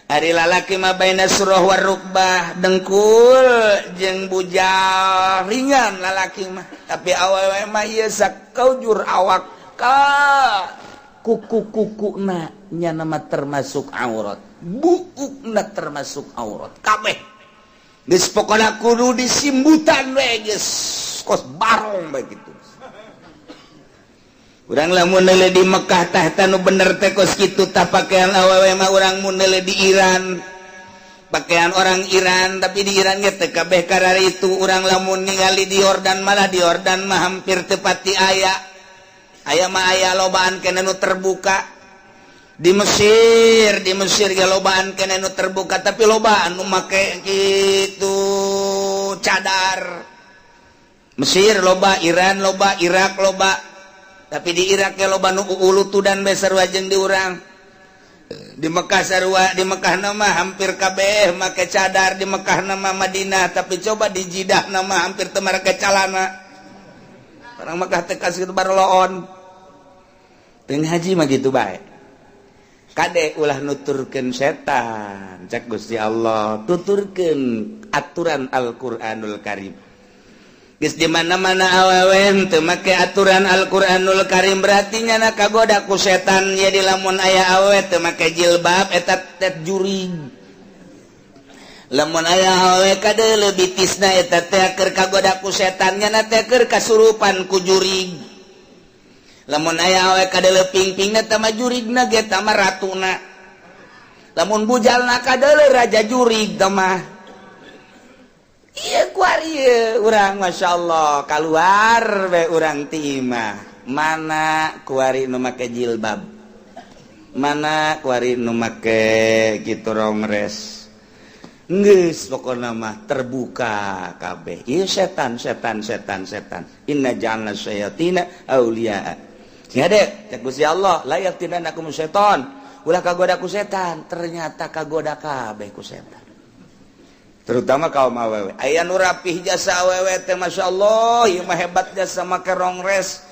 S3: ari lalaki mah baina surah warukbah, dengkul jeung bujal ringan lalaki mah, tapi awewe mah ieu sakaujur awak ka kuku-kukuna nya nama termasuk aurat, buukna termasuk aurat kabeh. Geus pokona kudu disimbutan we, geus kos barong begitu. Urang lamun neuleuh di Mekah, tah nu bener teh kos kitu tah pakaian awewe mah. Urang mun neuleuh di Iran, pakaian orang Iran, tapi di Iran ge teu kabeh kararitu. Urang lamun ningali di Yordan, malah di Yordan mah hampir tepati aya, aya mah aya lobaan keneh nu terbuka. Di Mesir, di Mesir ge lobaan keneh nu terbuka, tapi lobaan nu make kitu cadar. Mesir loba, Iran loba, Irak loba, tapi di Irak ge loba nu ulutudan bae, sarua jeung di urang. Di Mekah sarua, di Mekah nama hampir kabeh make cadar di Mekah nama, Madinah, tapi coba di Jidah nama hampir teu make calana. Orang Mekah teh kasih barloon. Teu haji mah gitu bae. Kade, ulah nuturkeun setan. Cek Gusti Allah, tuturkeun aturan Al-Qur'anul Karim. Geus di mana-mana awewe teu make aturan Al-Qur'anul Karim, berarti nyana kagoda ku setan. Jadi lamun aya awewe teu make jilbab, eta teh jurig. Lamun aya awewe kadeuleu bitisna, eta teh keur kagoda ku setan, nyana teh keur kasurupan ku jurig. Lamun aya awewe kadeuleu pingpingna, teh mah jurigna ge tah mah ratuna. Lamun bujalna kadeuleu, raja jurig teh mah. Iya, kuari urang, Masya Allah, keluar be urang ti imah, mana kuari nu make jilbab, mana kuari nu make kitu rongres. Geus pokona mah terbuka kabeh. Ieu setan, setan, setan, setan. Inna ja'alna syayatina auliya. Sing hade, cek Gusti Allah, la yaftinannakum syaitan, ulah kagoda ku setan. Ternyata kagoda kabeh ku setan, terutama kaum awewe. Aya nu rapih jasa awewe teh, Masya Allah, ieu mah hebat jasa, make rongres,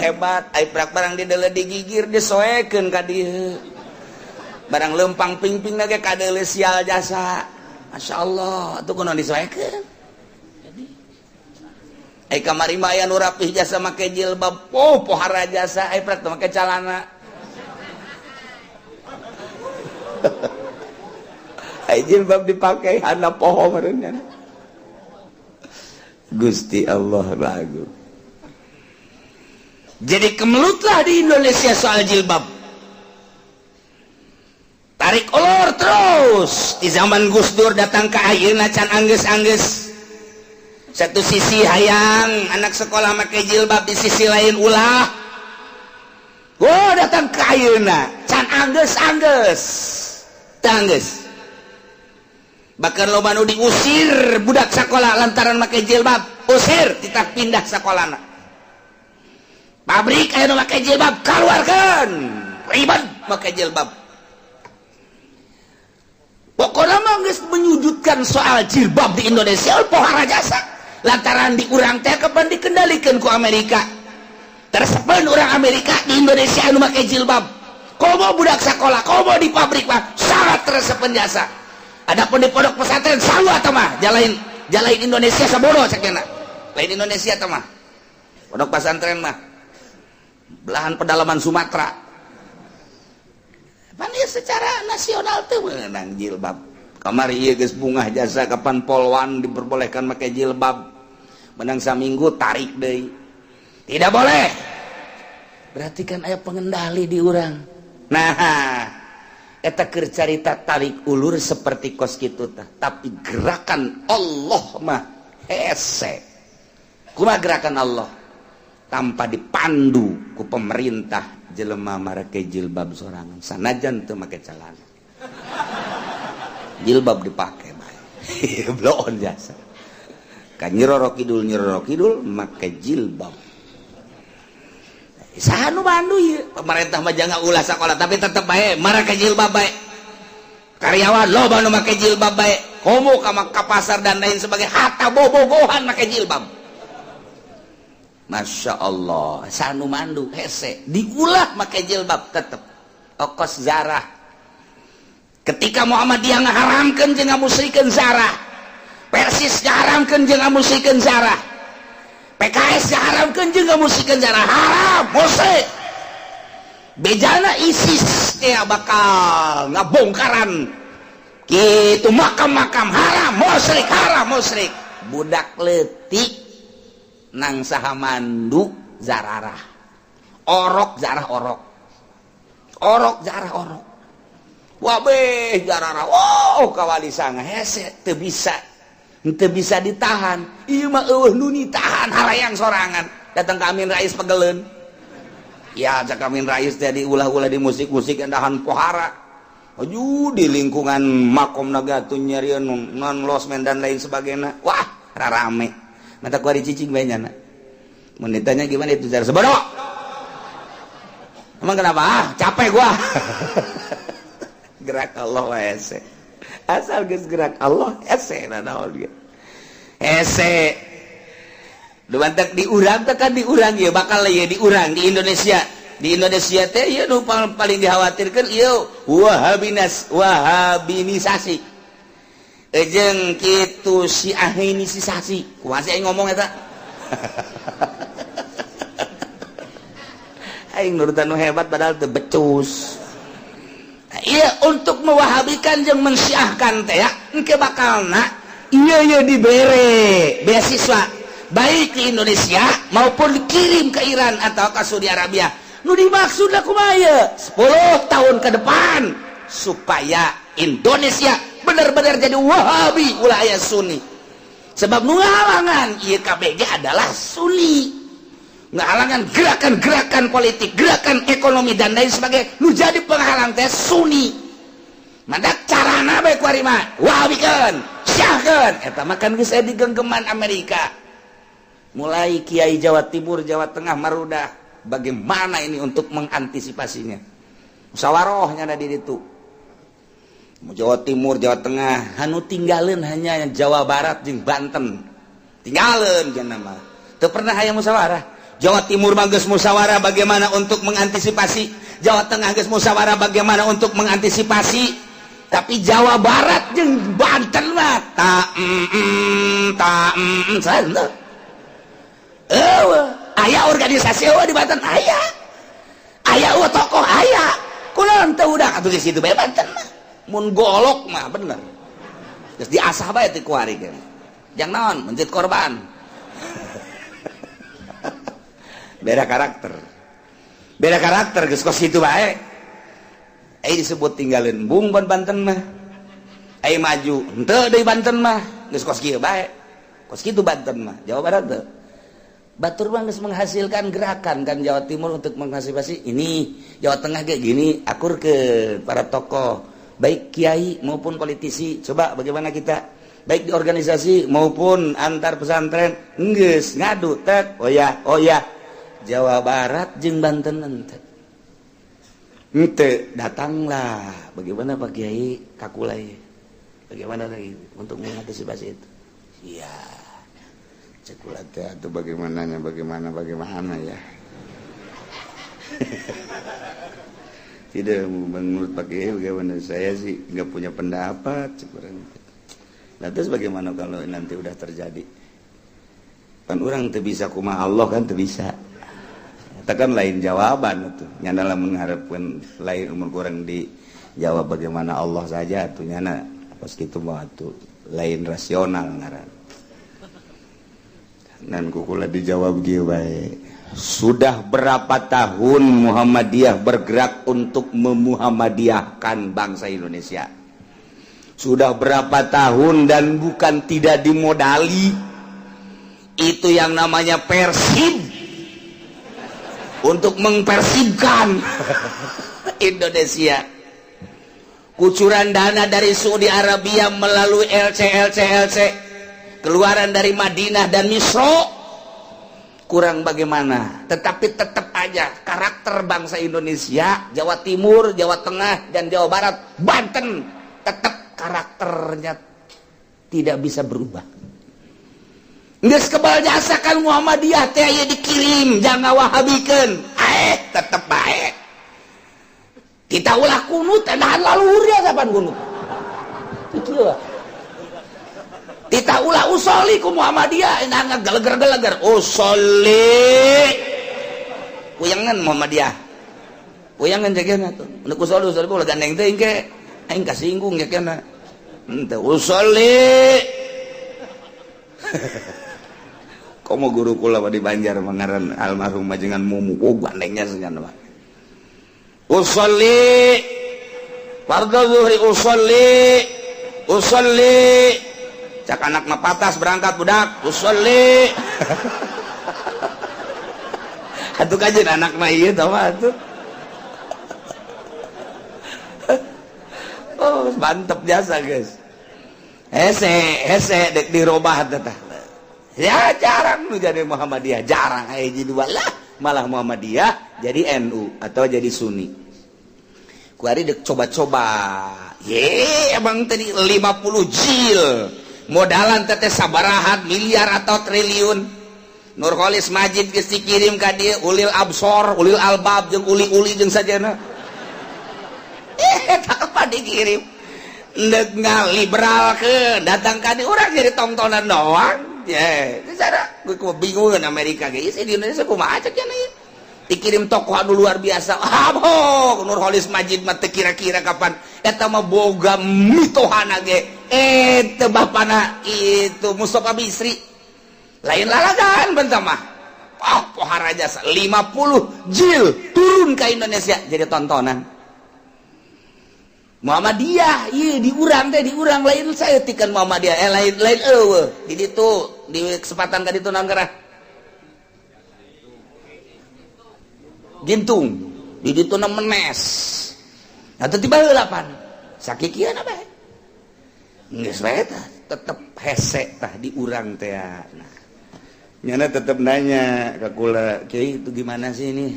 S3: hebat. Ai prak barang di deuleu digigir, disoekeun ka dieu, barang lempang pingping ge kadeuleu sial jasa. Masya Allah, atuh kunaon disoekeun? Ai kamari mah aya nu rapih jasa, make jilbab, oh, pohara jasa. Ai prak teh make calana. Jilbab dipakai anak poho meureun. Gusti Allah lagu. Jadi kemelutlah di Indonesia soal jilbab, tarik ulur terus di zaman Gus Dur datang ke ayeuna can anggeus-anggeus. Satu sisi hayang anak sekolah make jilbab, di sisi lain ulah. Oh, datang ke ayeuna can anggeus-anggeus, tanggeus. Bahkan loba nu diusir budak sekolah lantaran make jilbab, usir, kita pindah sekolahna. Pabrik aya nu make jilbab, keluarkan, ribet make jilbab. Pokoknya mah geus menyudutkan soal jilbab di Indonesia pohara jasa, lantaran di urang teh kapan dikendalikan ku Amerika. Teresepeun orang Amerika di Indonesia anu make jilbab, komo budak sekolah, komo di pabrik mah sangat teresepeun jasa. Adapun di pondok pesantren sarua tah mah, jalain jalain Indonesia sabodo cekena, lain Indonesia tah mah. Pondok pesantren mah belahan pedalaman Sumatera. Pan ieu secara nasional teu meunang jilbab. Kamari ieu geus bungah jasa kapan polwan diperbolehkan make jilbab, menang saminggu tarik deui, tidak boleh. Berarti kan aya pengendali di urang. Nah, eta keur carita tarik ulur seperti kos kitu tah, tapi gerakan Allah mah hese. Kumaha gerakan Allah? Tanpa dipandu ku pemerintah, jelema marake jilbab sorangan, sanajan teu make celana, jilbab dipake bae. Bloon jasa ka Nyi Roro Kidul. Nyi Roro Kidul make jilbab. Saha nu mandu ieu? Pemerintah mah jangan ulah sekolah, tapi tetep bae marake jilbab bae. Karyawan loba nu make jilbab bae, komo ka ka pasar dan lain sebagainya, hatta bobogohan make jilbab. Masya Allah, saha nu mandu? Hese diulah make jilbab tetep okos zarah. Ketika Muhammadiyah ngaharamkeun jeung ngamusrikeun zarah, Persis ngaharamkeun jeung ngamusrikeun zarah, PKS ngaharamkeun jeung ngamusrikeun zarah, haram musyrik. Bejana ISIS teh bakal ngabongkaran gitu makam-makam, haram musyrik, haram musyrik. Budak leutik nang saha mandu? Zararah orok, zarah orok, orok zarah orok, wabeh jararah. Oh, kawali sanga hese, teu bisa, teu bisa ditahan. Ieu mah eueuh nu ditahan, halayang sorangan datang ke Amin Rais pegeleun. Ya, cak Amin Rais teh diulah-ulah di musik-musik endahan pohara. Aju di lingkungan makom naga tuh nyarian non losmen dan lain sebagainya. Wah, rarame. Mata kuari cicing bae nyana. Mun ditanya gimana itu cara sebodoh. Emang kenapa? Ah, capek gua. Gerak Allah hese. Asal geus gerak Allah hese naon ge. Hese. Dumantek diurang teh kan, diurang ieu bakal ieu diurang di Indonesia. Di Indonesia teh ieu nu paling dikhawatirkeun ieu wahabinas, wahabinisasi. Ejeng kitu si ahinisasi. Kumaha sih aing ngomong eta? Aing nurutan nu hebat padahal teu becus. Iya, untuk mewahabikan jeung mensiahkan teh ya, engke bakalna iya iya dibere beasiswa baik di Indonesia maupun dikirim ke Iran atau ke Saudi Arabia. Nu dimaksud kumaha ieu? 10 tahun ke depan supaya Indonesia benar-benar jadi Wahabi, ulah aya Sunni. Sebab nu ngahalangan ieu KBG adalah Sunni, ngahalangan gerakan-gerakan politik, gerakan ekonomi dan lain sebagainya. Nu jadi penghalang teh Sunni. Maka carana bae kuari mah wahabikeun, syiahkeun. Eta mah kan geus aya di genggeman Amerika. Mulai Kiai Jawa Timur, Jawa Tengah marudah, bagaimana ini untuk mengantisipasinya? Musyawarahnya ada di ditu. Jawa Timur, Jawa Tengah, anu tinggalin hanya Jawa Barat jeung Banten. Tinggalin cenah mah. Teu pernah aya musyawarah. Jawa Timur mah geus musyawarah bagaimana untuk mengantisipasi, Jawa Tengah geus musyawarah bagaimana untuk mengantisipasi, tapi Jawa Barat jeung Banten mah ta ta mm, aya organisasi eueuh di Banten, aya aya eueuh tokoh, aya kunaon teu udah atuh di situ bae. Banten mah mun golok mah bener geus diasah bae teh kuari ge jang naon mencit korban. Beda karakter, beda karakter, geus kos kitu bae. Ai disebut tinggalin bung ban Banten mah, ai maju henteu deui Banten mah, geus kos kieu bae, kos kitu Banten mah. Jawa Barat teu, batur mah geus menghasilkan gerakan kan. Jawa Timur untuk mengantisipasi ini, Jawa Tengah kayak gini, akur ke para tokoh baik kiai maupun politisi. Coba bagaimana kita baik di organisasi maupun antar pesantren geus ngadu tek. Oh ya, oh ya. Jawa Barat jeung Banten henteu. Henteu datanglah. Bagaimana Pak Kiai kakulai? Bagaimana lagi untuk mengantisipasi itu? Iya.
S4: Cek kula teh atuh bagaimananya bagaimana bagaimana ya. Tidak menurut Pak Kiai bagaimana, saya sih nggak punya pendapat cek urang. Nah, terus bagaimana kalau nanti udah terjadi? Kan orang teu bisa kumaha Allah kan teu bisa. Eta kan lain jawaban atuh. Nyana lamun ngarepkeun lain umur kurang dijawab bagaimana Allah saja atuh nyana pas kitu mah atuh lain rasional ngaran. Dan kukula dijawab kieu bae. Sudah berapa tahun Muhammadiyah bergerak untuk memuhammadiyahkan bangsa Indonesia? Sudah berapa tahun dan bukan tidak dimodali. Itu yang namanya Persib. Untuk mempersibkan Indonesia. Kucuran dana dari Saudi Arabia melalui LC LC LC. Keluaran dari Madinah dan Misro. Kurang bagaimana, tetapi tetap aja karakter bangsa Indonesia, Jawa Timur, Jawa Tengah, dan Jawa Barat, Banten, tetap karakternya tidak bisa berubah. Geus kebal jasa kan Muhammadiyah teh aya dikirim, jangan wahabikeun, tetep bae. Kita ulah kunut, nahan laluhur ya sapan kunut. Kieu. Kita ulah usoli ku Muhammadiyah, nah ngageleger-geleger usoli. Puyangan Muhammadiyah. Puyangan jagana tuh. Mun usoli usoli ulah gandeng teuing ke. Aing kasinggung jagana. Henteu usoli. Komo guru kula di Banjar mangaran almarhum majengan Mumu, oh gandengnya senyana mah. Usoli fardhu zuhri usoli usoli. Cak anak mah patas berangkat budak usolli. Atuh kajeun anak mah ieu tah mah atuh. Oh, mantep jasa guys. Hese hese dek dirobah teh. Ya jarang nu jadi Muhammadiyah, jarang aya hiji dua lah, malah Muhammadiyah jadi NU atau jadi Sunni. Kuari dek coba-coba. Ye, emang tadi 50 jil. Modalan teteh sabarahat miliar atau triliun. Nurholis Majid geus dikirim ka dieu ulil absor, ulil albab jeung uli-uli jeung sajana. Tak apa dikirim. Ndek ngaliberalkeun datang ka dieu urang jadi tongtonan doang. Ye, cara gue bingung Amerika ge di Indonesia kumaha cek cenah ieu. Dikirim tokoh anu luar biasa. Abok Nurholis Majid mah teu kira-kira kapan eta mah boga mitohana ge. Teu bapana itu Mustafa Bisri. Lain lalagan bentah mah. Oh, pohara jasa 50 jil turun ke Indonesia jadi tontonan. Muhammadiyah ieu diurang teh diurang lain saeutikan Muhammadiyah lain lain eueuh di ditu di kesempatan ka ditu naon geura Gintung di ditu na menes. Nah teu tiba heula pan sakikieu na bae. Geus bae tah tetep hese tah diurang teh. Nah nyana tetep nanya ka kula, "Kiai itu gimana sih ini?"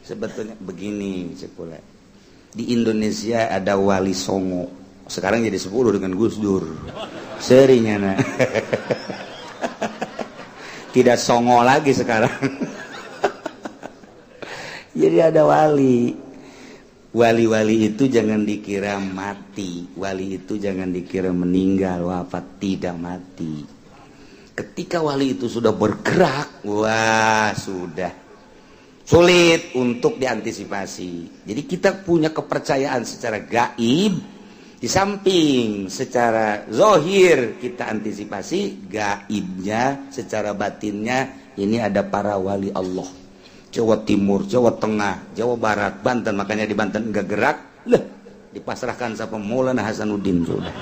S4: Sebetulnya begini cek kula. Di Indonesia ada Wali Songo. Sekarang jadi 10 dengan Gus Dur. Seri nyana. Tidak songo lagi sekarang. Jadi ada wali. Wali-wali itu jangan dikira mati. Wali itu jangan dikira meninggal, wafat, tidak mati. Ketika wali itu sudah bergerak, wah sudah sulit untuk diantisipasi. Jadi kita punya kepercayaan secara gaib, di samping secara zohir kita antisipasi gaibnya, secara batinnya ini ada para wali Allah. Jawa Timur, Jawa Tengah, Jawa Barat, Banten, makanya di Banten enggak gerak, lah dipasrahkan sama Maulana Hasanuddin sudah.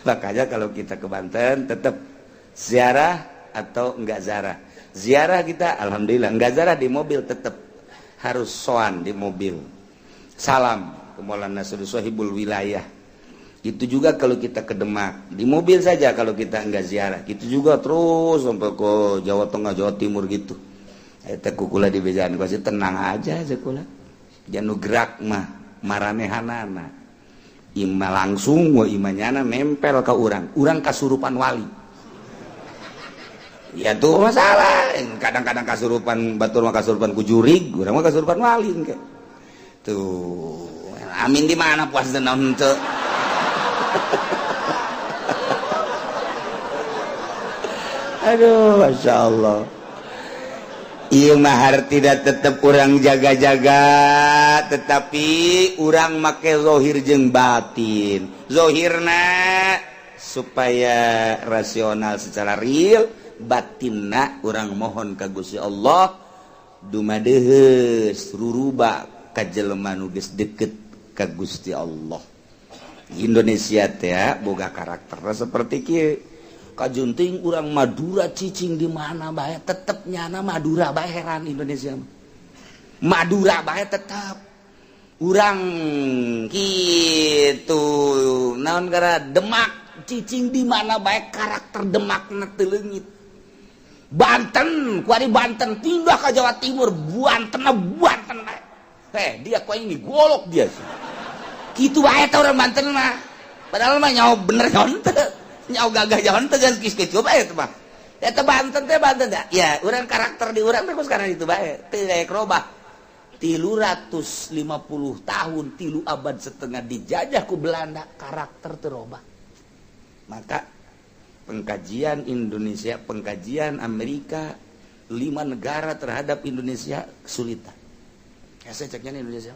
S4: Makanya kalau kita ke Banten tetap ziarah atau enggak ziarah. Ziarah kita alhamdulillah, enggak ziarah di mobil tetap harus soan di mobil. Salam ke Maulana Sohibul Wilayah.
S3: Itu juga kalau kita ke Demak, di mobil saja kalau kita enggak ziarah. Gitu juga terus sampai ke Jawa Tengah, Jawa Timur gitu. Eta kukula di bejaan pasti tenang aja sekula. Janu gerak mah maranehanana. Ima langsung wa imanyana nempel ke urang. Urang kasurupan wali. Ya tuh masalah. Kadang-kadang kasurupan batur mah kasurupan ku jurig, urang mah kasurupan wali engke. Tuh. Amin di mana puas teu naon teu. Aduh, Masya Allah. Ieu mah tidak tetep urang jaga-jaga, tetapi urang make zohir jeung batin. Zohirna supaya rasional secara real, batinna urang mohon ka Gusti Allah dumadeheus ruruba ka jelema nu geus deket ka Gusti Allah. Indonesia teh boga karakter seperti kieu. Kajunting urang Madura cicing di mana bae tetep nyana Madura bae heran Indonesia. Madura bae tetep urang kitu naon gara Demak cicing di mana bae karakter Demakna teu leungit. Banten kuari Banten pindah ke Jawa Timur Banten Banten bae. Dia kok ini golok dia. Kitu bae teh urang Banten mah. Padahal mah nyaho bener nyaho teu. Nyaho gagah jalan tegas geus kitu bae teh mah. Eta Banten teh Banten teh. Ya, urang karakter di urang teh sekarang itu bae. Teu daek robah. 350 tahun, 3 abad setengah dijajah ku Belanda, karakter teu robah. Maka pengkajian Indonesia, pengkajian Amerika, 5 negara terhadap Indonesia kesulitan. Hese ceknya Indonesia.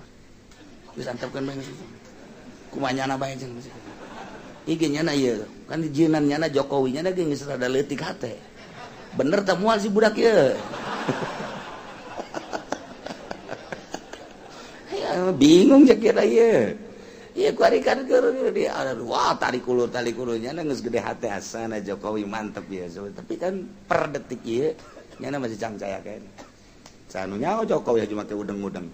S3: Geus antepkeun bae geus. Kumaha nyana bae jeung ieu nyana ieu kan jieunan nyana Jokowi nyana ge geus rada leutik hate. Bener teh moal si budak ieu. Ya bingung cek kira ieu. Ieu kuari kan keur dia wah tarik ulur nyana geus gede hate asana Jokowi mantep ya. Tapi kan per detik ieu nyana masih cangcaya kene. Sanu nyaho Jokowi aja make udeng-udeng.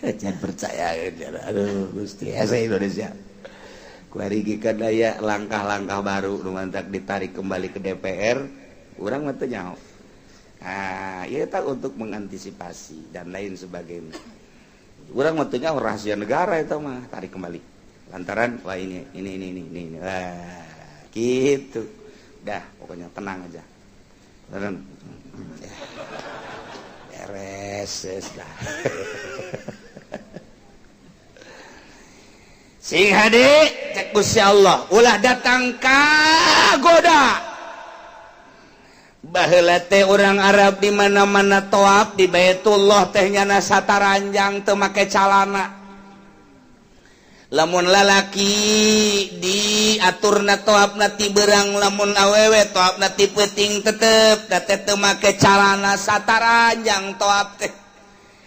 S3: Jangan percaya, aduh Gusti, saya Indonesia. Kuari kan aya langkah-langkah baru nu mantak ditarik kembali ke DPR, urang mah teu nyaho. Ah, ieu tah untuk mengantisipasi dan lain sebagainya. Urang mah teu nyaho rahasia negara eta mah, tarik kembali. Lantaran wah ini. Wah, gitu. Dah, pokoknya tenang aja. Tenang. Beres, dah. Sing hade cek Gusti Allah ulah datang ka goda. Baheula teh urang Arab di mana-mana toab di Baitullah teh nyana sataranjang teu make calana. Lamun lalaki diaturna toabna ti beurang, lamun awewe toabna ti peuting tetep da teh teu make calana sataranjang toab teh.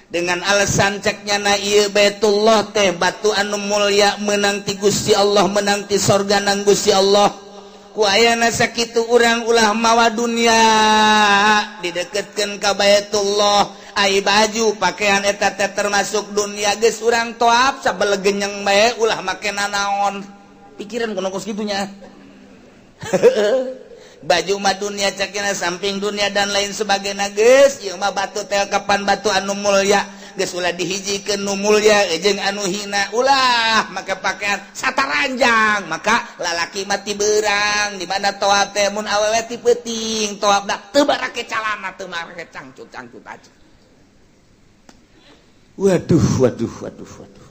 S3: Dengan alasan ceknya na ieu Baitullah teh batu anu mulia menang ti Gusti Allah, menang ti sorga nang Gusti Allah. Ku ayana sakitu urang ulah mawa dunia dideketkeun ka Baitullah. Ai baju pakaian eta teh termasuk dunia geus urang toab sabelegenyeng bae ulah make nanaon. Pikiran kuno kos kitunya. Baju mah dunia cekina samping dunia dan lain sebagainya geus ieu mah batu teh kapan batu anu mulia geus ulah dihijikeun nu mulia jeung anu hina ulah make pakaian sataranjang. Maka lalaki mah ti beurang di mana toab teh mun awewe ti peuting toabna teu barake calana teu marake cangcut-cangcut aja. Waduh waduh waduh waduh.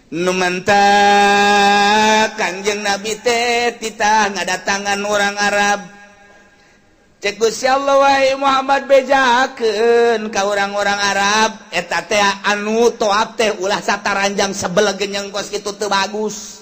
S3: Nu mantak Kangjeng Nabi teh titah ngadatangan orang Arab. Cek Gusti Allah wahai Muhammad bejakeun ka orang-orang Arab eta teh anu toab teh ulah sataranjang sebelegenyeng kos kitu teu bagus.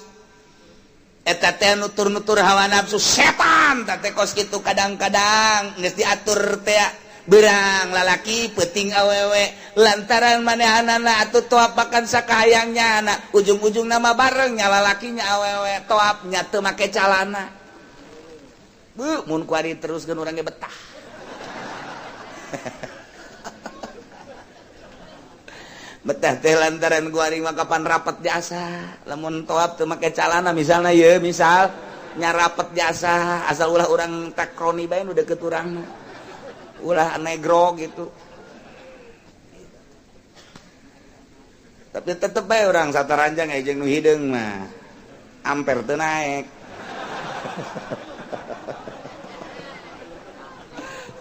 S3: Eta teh nutur-nutur hawa nafsu setan teh kos kitu kadang-kadang geus diatur teh berang lalaki peuting awewe lantaran manehanana atuh toab makan sakahayangnya anak ujung-ujung nama barengnya lalakinya awewe toabnya teu make calana. Bu mun kuari teruskeun urang ge betah. Betah teh lantaran gua mah kapan rapat jasa. Lamun toap teu make calana misalna ye, misal nya rapet jasa, asal ulah urang takroni bae nu deket urang, ulah negro gitu. Tapi tetep bae urang sataranjang jeung nu hideung mah amper teu naek.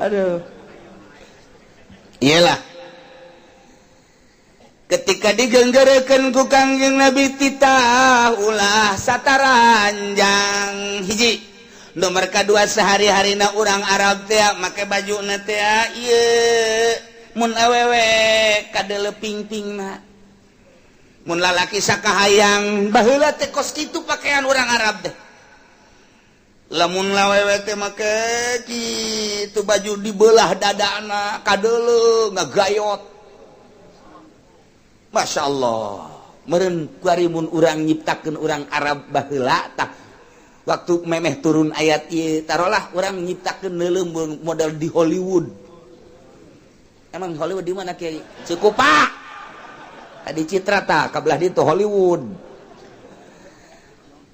S3: Aduh. Iyalah. Ketika digenggerekeun ku Kangjeng Nabi titah ulah sataranjang hiji. Nomor kadua sehari-harina urang Arab teh make bajuna teh ieu mun awewe kadeuleu pingpingna. Mun lalaki sakahayang baheula teh kos kitu pakaian urang Arab teh. Lamun awewe teh make kitu baju dibelah dadana kadeuleu ngagayot. Masya Allah, meureun kuari mun urang nyiptakeun urang Arab baheula tah waktu memeh turun ayat ieu tarolah urang nyiptakeun neuleuh model di Hollywood. Emang Hollywood di mana kiai? Cikupa. Tadi Citra tah kabelah ditu Hollywood.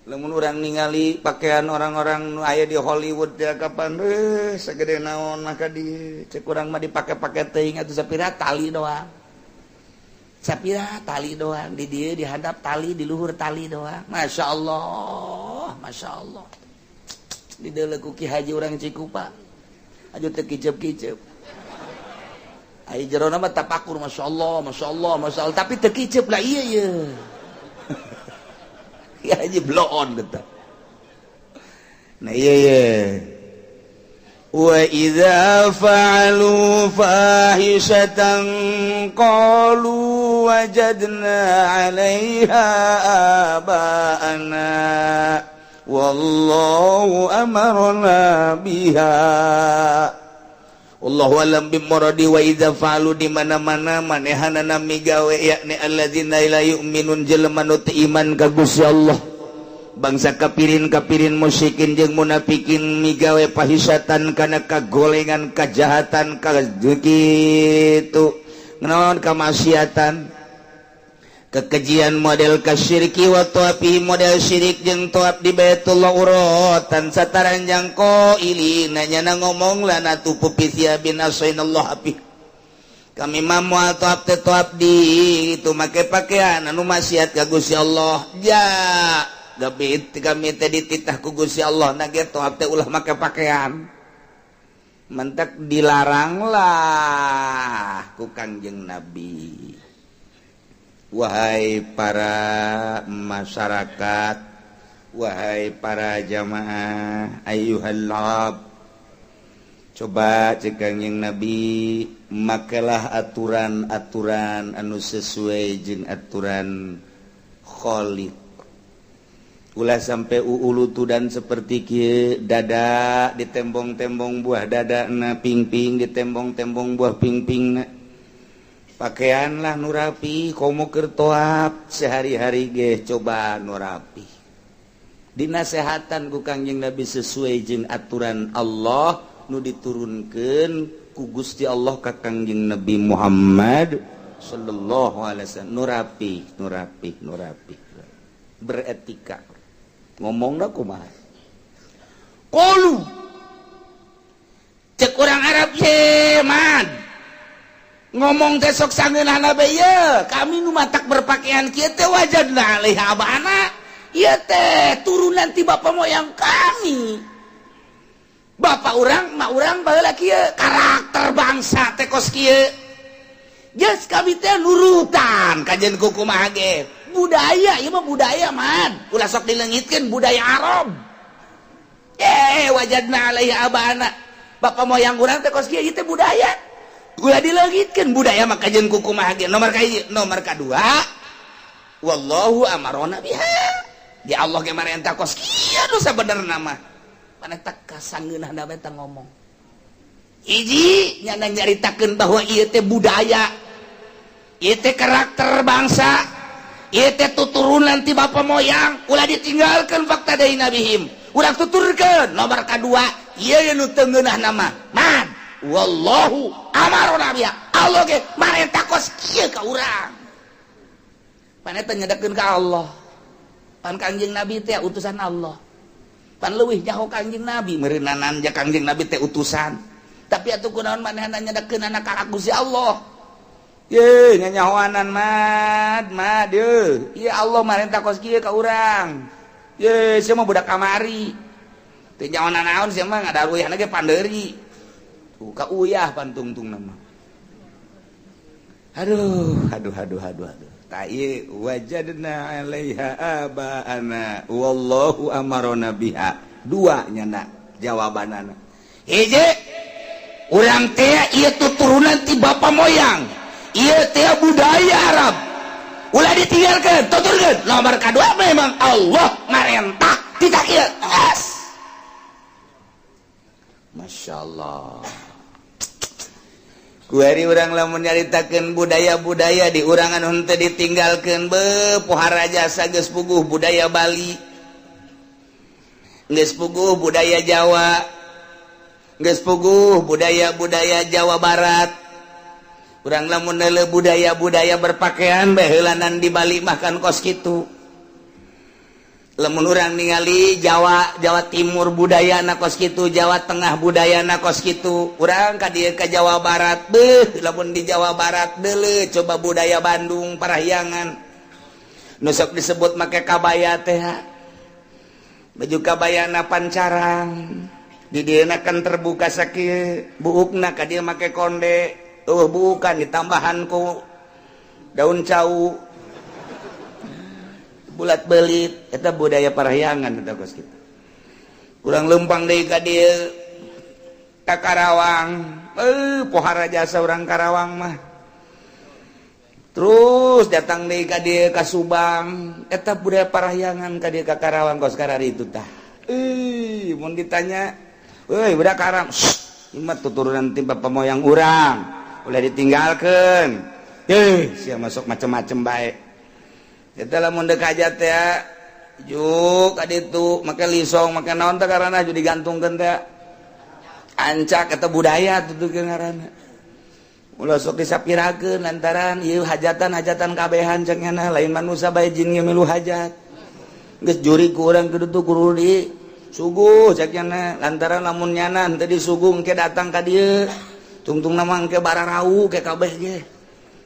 S3: Lamun urang ningali pakaian orang-orang nu aya di Hollywood ya kapan segede naon maka di cek urang mah dipake-pake teuing atuh sapira tali doang. Sapira tali doang di dia dihadap tali di luhur tali doang. Masya Allah, Masya Allah. Di deuleu ku Ki Haji urang Cikupa aju teu kicep-kicep. Ai jerona mah tapakur Masya Allah, Masya Allah, Masya Allah, tapi teu kicep lah iya ye. Ki Haji bloon gitu. Nah iya ye. Wa idza fa'alu fahishatan qalu wajadna 'alaiha aba'ana wallahu amarna biha. Wallahu alam bimuradi. Wa idza fa'alu di mana-mana manehanana migawe yakni alladzina la yu'minun jelema nu teu iman ka Gusti Allah, bangsa kapirin-kapirin musyrikin jeung munafikin migawe pahisatan kana kagolengan kajahatan ka kitu naon kamaksiatan kekejian model kasyirki wa tawafi model syirik jeung tawaf di Baitullah urotan sataranjang qailina nyana ngomong lana tupu bin asainallah api kami mah moal tawaf teh tawaf di itu make pakaian anu maksiat ka Gusti Allah ja gabit kami teh dititah ku Gusti Allah na ge tawaf teh ulah make pakaian mentek dilaranglah ku Kangjeng Nabi. Wahai para masyarakat, wahai para jamaah, ayyuhal ab, coba cek Kangjeng Nabi makelah aturan-aturan anu sesuai jeung aturan Khaliq. Ulah sampai uulutu dan seperti kieu dada ditembong-tembong buah dada na pingping ditembong-tembong buah pingping na. Pakaianlah nu rapi komo keur toap sehari-hari ge coba nu rapi. Dinasehatan ku Kangjeng Nabi sesuai jeung aturan Allah nu diturunkeun ku Gusti Allah ka Kangjeng Nabi Muhammad sallallahu alaihi wasallam. Nu rapi, nu rapi, nu rapi. Beretika. Ngomongna kumaha? Qalu cek urang Arab ye man. Ngomong teh sok sangeunahna bae ye, kami nu matak berpakaian kieu teh wajadna alaiha abana. Ieu teh turunan ti bapa moyang kami. Bapak urang, mak urang baheula kieu, karakter bangsa teh kos kieu. Geus kami teh nurutan kajian ku kumaha ge. Budaya ieu mah budaya man. Ulah sok dileungitkeun budaya Arab. Wajadna alaiha abana. Bapak moyang urang teh kos kieu ieu teh budaya. Ulah dileungitkeun budaya mah kajian ku kumaha ge. Nomor kahiji, nomor kadua wallahu amarona biha. Di Allah ge marentah kos kieu nu sabenerna mah. Mana tak kasangeunahna bae teh ngomong. Hiji nyana nyaritakeun bahwa ieu teh budaya. Ieu teh karakter bangsa. Ieu teh tuturunan ti bapa moyang, ulah ditinggalkeun fakta deui nabihim. Ulah tuturkeun. Nomor kadua, ieu nu teu ngeunahna mah. Man wallahu amarona biha. Allah ge marentah kos kieu ka urang.
S4: Pan eta nyedekeun ka Allah. Pan Kangjeng Nabi teh utusan Allah. Pan leuwih nyaho Kangjeng Nabi meureunanan ja Kangjeng Nabi teh utusan. Tapi atuh kunaon manehna nyedekeun anak ka Gusti Allah. Ye nyanyahoanan mad mad ye. Ieu Allah marentah kos kieu ka urang. Ye sia mah budak kamari. Teu nyaho nanaon sia mah ngadaruyahna ge pandeuri. Tuh ka uyah pantungtung nama. Aduh aduh aduh aduh aduh. Ta ieu wajadna 'alaiha aba'ana wallahu amarona biha. Dua nyana jawabanana.
S3: Hiji urang teh ieu tuturunan ti bapa moyang. Ieu teh budaya Arab. Ulah ditinggalkeun, tuturkeun. Nomor kadua memang Allah marentah tidak ieu. As.
S4: Masya Allah. Kuari urang lamun nyaritakeun budaya-budaya di urangan henteu ditinggalkeun be pohara jasa geus puguh budaya Bali. Geus puguh budaya Jawa. Geus puguh budaya-budaya Jawa Barat. Urang lamun neuleuh budaya-budaya berpakaian baheulanan di Bali mah kan kos kitu. Lamun urang ningali Jawa, Jawa Timur budaya na kos kitu, Jawa Tengah budaya na kos kitu. Urang ka dieu ka Jawa Barat, beuh lamun di Jawa Barat deuleu coba budaya Bandung Parahyangan. Nu sok disebut make kabaya teh. Baju kabayana pancarang. Di dieuna kan terbuka sakieu, buukna ka dieu make konde. Eueuh buukan ditambahan ku daun cau. Bulat belit eta budaya Parahyangan eta kos kitu. Urang lempang deui ka dieu ka Karawang. Pohara jasa urang Karawang mah. Terus datang deui ka dieu ka Subang, eta budaya Parahyangan ka dieu ka Karawang kos kararitu tah. Mun ditanya, "Euy, budak Karawang." Ieu mah tuturunan ti bapa moyang urang, ulah ditinggalkeun. Sia masuk macem-macem bae. Eta lamun deuk hajat teh juk ka ditu make lisong make naon teh karana ju digantungkeun teh. Ancak eta budaya tuturkeun ngaranna. Ulah sok disapirakeun lantaran ieu hajatan-hajatan kabehan cek nyana lain manusia bae jin ge milu hajat. Geus juri ku urang kudu tuh kudu di suguh cek nyana lantaran lamun nyana henteu disuguh engke datang ka dieu. Tungtungna mah engke bararau ke kabeh ge.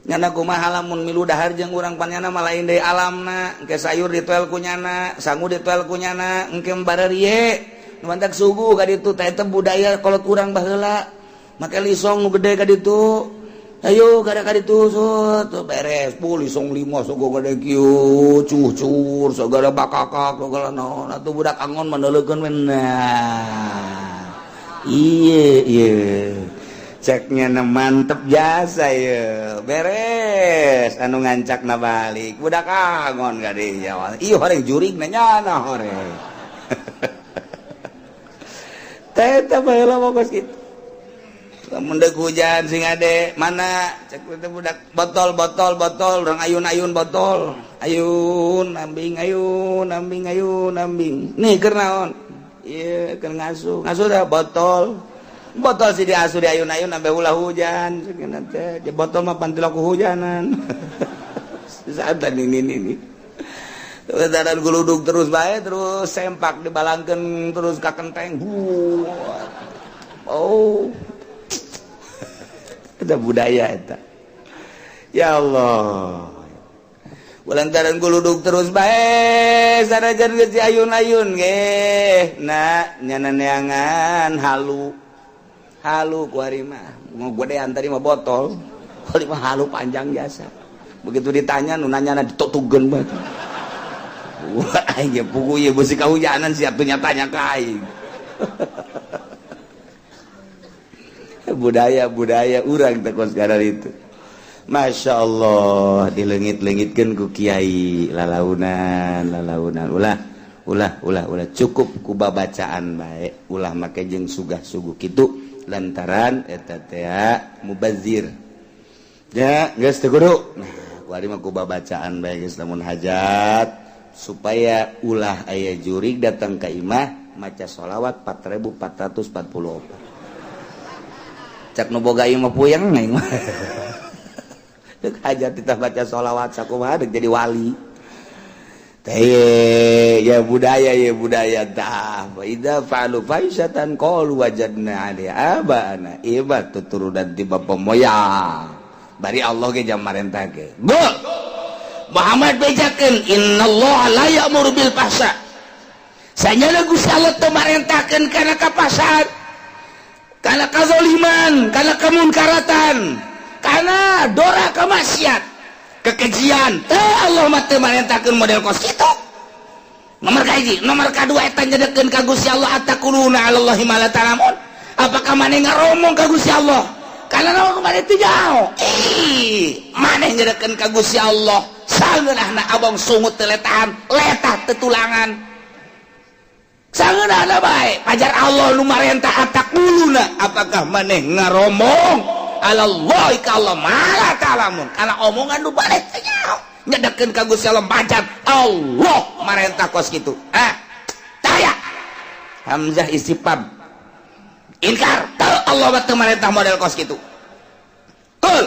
S4: Nyana kumaha lamun milu dahar jeung urang pan nyana mah lain deui alamna, engke sayur ditoel ku nyana, sangu ditoel ku nyana, engke barerie. Nu mantak suguh ka ditu teh eta budaya kolot urang baheula. Make lisong nu gede ka ditu. Ayo kada ka ditu tuh beres. Bu lisong lima sogo gede kieu, cucur sagala bakakak sagala naon atuh budak angon maneulekeun we. Nah. Ieu ieu. Ceknya na mantep jasa ya beres anu ngancak na balik budak angon kadinya iya horeng jurig nanya na horeng teh baheula mah kos kitu lamun deuk hujan sing ade mana cek teh budak botol botol botol urang ayun-ayun botol ayun ambing ayun ambing ayun ambing nih keur naon ieu keur ngasuh ngasuh dah botol botol sih diasuh di ayun-ayun sampai ulah hujan teh botol mah pantil ku hujanan saat ini dan guludug terus bae terus sempak dibalangkeun terus ka kenteng. Oh eta budaya eta ya Allah lantaran guludug terus bae sanajan geus ayun-ayun ge nah nyana neangan halu halu ku ari mah mau gedean tadi mah botol kali mah halu panjang jasa begitu ditanya nu nanya ditutugeun bae. Wah aing ge puguh ieu beusi kahujanan siap tuh nyatanya ka aing. Budaya-budaya urang teh kos itu. Masya Allah dileungit-leungitkeun ku kiai lalaunan lalaunan ulah ulah ulah ulah cukup ku babacaan bae ulah make jeung sugah-suguh kitu lantaran eta teh mubazir ya geus teu kudu. Nah kuari mah ku babacaan bae geus lamun hajat supaya ulah aya jurig datang ka imah maca sholawat 4444 cak nu boga ieu mah puyeng aing mah.
S3: Dek hajat kita baca sholawat sakumaha dek jadi wali teh ya budaya, ya budaya tah. Wa idza fa'alu fahisatan qalu wajadna 'alaiha aba'ana. Ieu mah tuturunan ti bapa moyang. Bari Allah ge jam marentah ge. Gol Muhammad, bejakeun, innallaha la ya'muru bil fahsya. Sanyana Gusti Allah teu marentahkeun kana kapasaan, kana kazoliman, kana kemunkaratan, kana dora kemaksiat, kekejian teh. Allah mah teu marentahkeun model kos kitu. Nomor kahiji. Nomor kadua, eta nyedekeun ka Gusti Allah, ataquluna 'alallahi ma la ta'lamun. Apakah maneh ngaromong ka Gusti Allah karena naon maneh teu nyaho? Ih, maneh nyedekeun ka Gusti Allah sangeunahna abang sungut teu letahan, letah tetulangan, sangeunahna bae. Pajar Allah nu marentah, ataquluna, apakah maneh ngaromong, 'alallahi ka Allah, ma la ta'lamun, kana omongan nu maneh teu nyaho, nyedekeun ka Gusti Allah pajar Allah marentah kos kitu. Ah, taya hamzah istifham inkar teu, Allah mah teu marentah model kos kitu. Kul,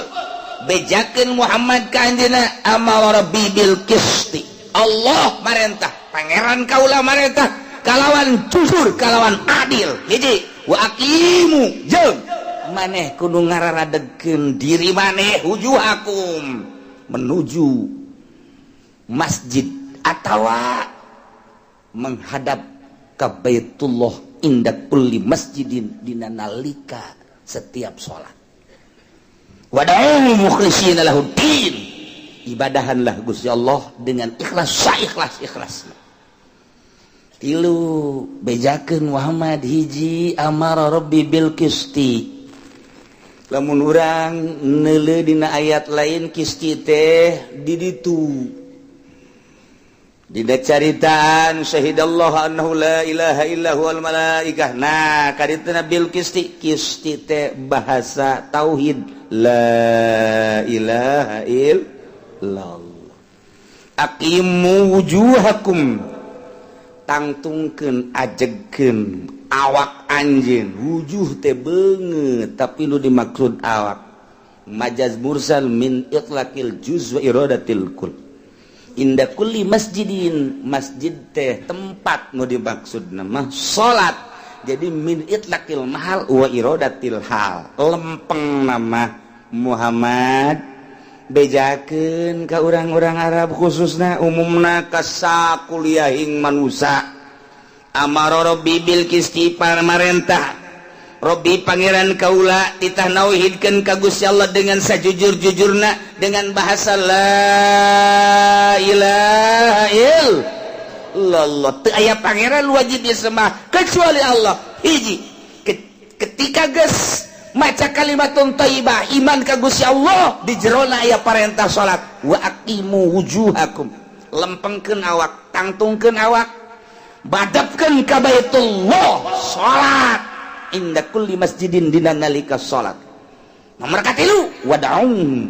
S3: bejakeun Muhammad ka anjeunna, amara rabbi bil qisti. Allah marentah, pangeran kaula marentah kalawan jujur, kalawan adil. Hiji, wa aqimu, jeung maneh kudu ngararadegkeun diri maneh, wujuhakum, menuju masjid atawa menghadap ke Baitullah, inda kulli masjidin, dina nalika setiap salat. Wad'u mukhlishina lahuddin, ibadahanlah Gusti Allah dengan ikhlas, saikhlas ikhlas. Tilu, bejakeun Muhammad. Hiji, amara rabbi bil qisti. Lamun urang neuleuh dina ayat lain, qisti teh di ditu dina caritaan syahidallahu annahu la ilaha illa huwal malaikah. Nah, kadituna bil qisti. Qisti teh bahasa tauhid, la ilaha illallah. Aqimu wujuhakum, tangtungkeun, ajegkeun awak anjeun. Wujuh teh beungeut, tapi nu dimaksud awak. Majaz mursal min itlaqil juz wa iradatil kul. Inda kulli masjidin, masjid teh tempat, nu dimaksud nama salat. Jadi min itlaqil mahal wa iradatil hal. Lempeng nama Muhammad, bejakeun ka urang-urang Arab khususna, umumna ka sakuliahing manusia. Amara rabbi bil qisti, pamarentah Robbi, pangeran kaula, titah nauhidkeun ka Gusti Allah dengan sajujur-jujurna, dengan bahasa la ilaha illallah. Teu aya pangeran wajib disembah kecuali Allah. Hiji, ketika geus maca kalimatun thayyibah, iman ka Gusti Allah, di jerona aya parentah salat. Wa aqimu wujuhakum, lempengkeun awak, tangtungkeun awak, badapkeun ka Baitullah, salat, inda kulli masjidin, dina nalika salat. Nomor katilu, wad'u,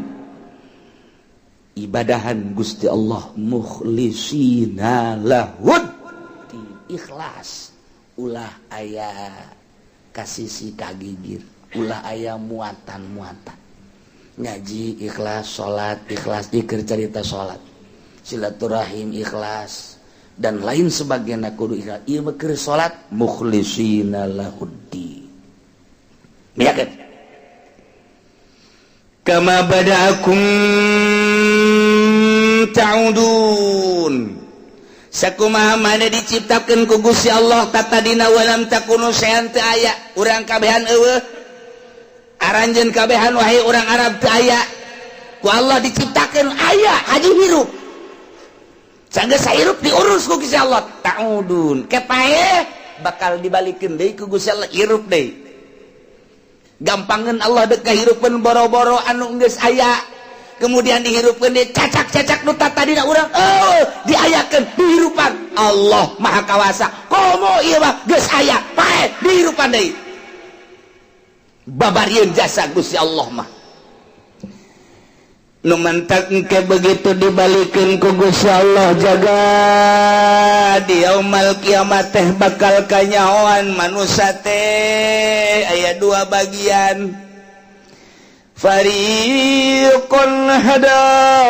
S3: ibadahan Gusti Allah, mukhlisina lahud, ikhlas, ulah aya kasisi kagigir, ulah aya muatan-muatan. Ngaji ikhlas, salat ikhlas, dikir, cerita salat, silaturahim ikhlas, dan lain sebagainya kudu ikhlas. Ieu mah keur salat, mukhlisina lahuddin. Miyakeun kama bada'akum ta'udun, sakumaha mana diciptakeun ku Gusti Allah tatadina, walam takunu syai'an, teu aya urang kabehan, eueuh aranjeun kabehan, wahai urang Arab, teu aya, ku Allah diciptakeun aya, haji hirup. Sanggeus hirup diurus ku Gusti Allah. Ta'udun, kepae bakal dibalikeun deui ku Gusti Allah, hirup deui. Gampangan Allah dek kahirupeun boro-boro anu geus aya, kemudian dihirupkeun deui cacak-cacak nu tadina urang, oh, diayakeun, dihirupan. Allah Maha Kawasa. Komo ieu mah geus aya, pae dihirupan deui. Babarieun jasa Gusti Allah mah. Nu mantak ke begitu dibalikeun ku Gusti Allah jaga di yaumal kiamat teh bakal kanyahoan manusia teh aya dua bagian. Fariqon hada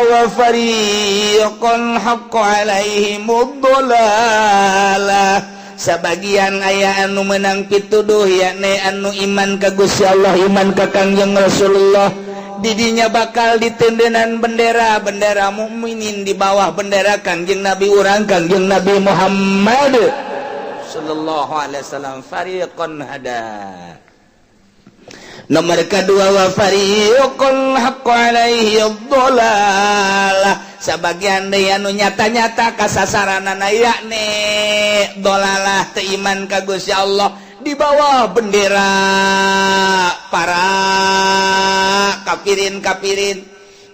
S3: wa fariqon haqqa alaihimud dhalalah. Sebagian aya anu menang pituduh, yakni anu iman ka Gusti Allah, iman ka Kangjeng Rasulullah. Didinya bakal ditendenan bendera bendera mukminin di bawah bendera Kangjeng Nabi urang, Kangjeng Nabi Muhammad sallallahu alaihi wasallam. Fariqon hada. Nomor kedua, wa fariqun haqqa alaihi dhalalah. Sebagian deui anu nyata-nyata kasasaranana, yakni dolalah, teu iman ka Gusti Allah, di bawah bendera para kafirin-kafirin,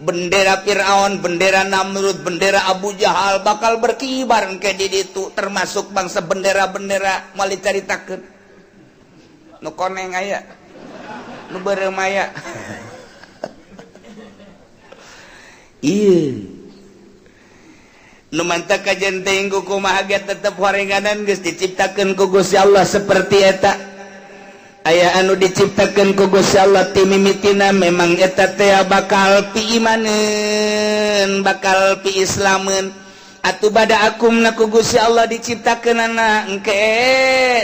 S3: bendera Fir'aun, bendera Namrud, bendera Abu Jahal bakal berkibar ke di ditu, termasuk bangsa bendera-bendera moal dicaritakeun. Nu koneng aya, nu beureum aya. Iya, nu mantak kajen teuing ku kumaha ge tetep horenganan geus diciptakeun ku Gusti Allah seperti eta. Aya anu diciptakeun ku Gusti Allah ti mimitina memang eta teh bakal piimaneun, bakal piislameun. Atuh bada akum na ku Gusti Allah diciptakeunana engke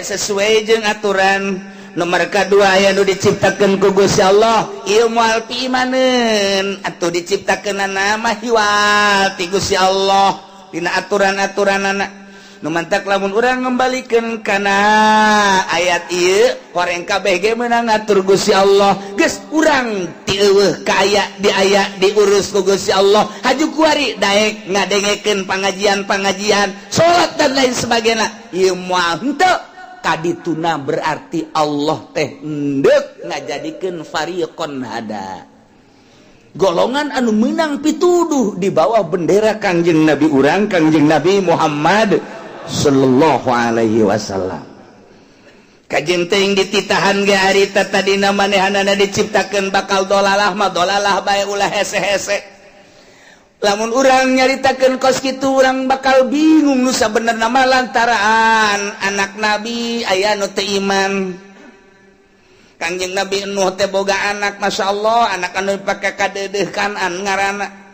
S3: sesuai jeung aturan. Nomor kedua, aya nu diciptakeun ku Gusti Allah ieu moal piimaneun, atuh diciptakeunana mah hiwal ti Gusti Allah dina aturan-aturanana. Nu mantak lamun urang ngembalikan kana ayat ieu, horeng kabeh ge meunang ngatur Gusti Allah. Geus urang ti eueuh ka aya di aya diurus ku Gusti Allah. Haju kuari daek ngadengekeun pangajian-pangajian, salat dan lain sebagainya, ieu moal henteu kadituna. Berarti Allah teh endek ngajadikeun fariqon hada, golongan anu menang pituduh di bawah bendera Kangjeng Nabi urang, Kangjeng Nabi Muhammad sallallahu alaihi wasallam. Kajen teuing dititahan ge harita tadina manehanana diciptakeun bakal dolalah mah dolalah bae, ulah hese-hese. Lamun urang nyaritakeun kos kitu, urang bakal bingung nu sabenerna mah, lantaran anak nabi aya nu teu iman. Kangjeng Nabi Nuh teh boga anak, Masya Allah, anak anu dipake kadeudeuh Kanan ngaranna.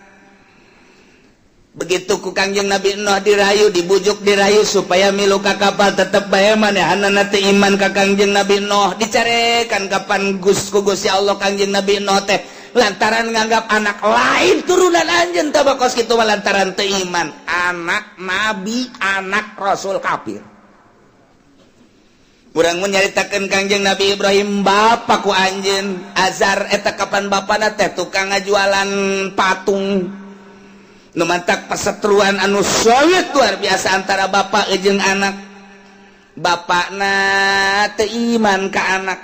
S3: Begitu ku Kangjeng Nabi Nuh dirayu, dibujuk, dirayu supaya milu ka kapal, tetep bae manehanana teu iman ka Kangjeng Nabi Nuh. Dicarekan kapan Gus ku Gusti Allah Kangjeng Nabi Nuh teh lantaran nganggap anak lain turunan anjeun teh kos kitu mah, lantaran teu iman. Anak nabi, anak rasul kafir. Urang mun nyaritakeun Kangjeng Nabi Ibrahim, bapak ku anjeun Azar eta kapan bapana teh tukang ngajualan patung. Nu mantak pasetruan anu solid luar biasa antara bapak jeung anak. Bapakna teu iman ka anak.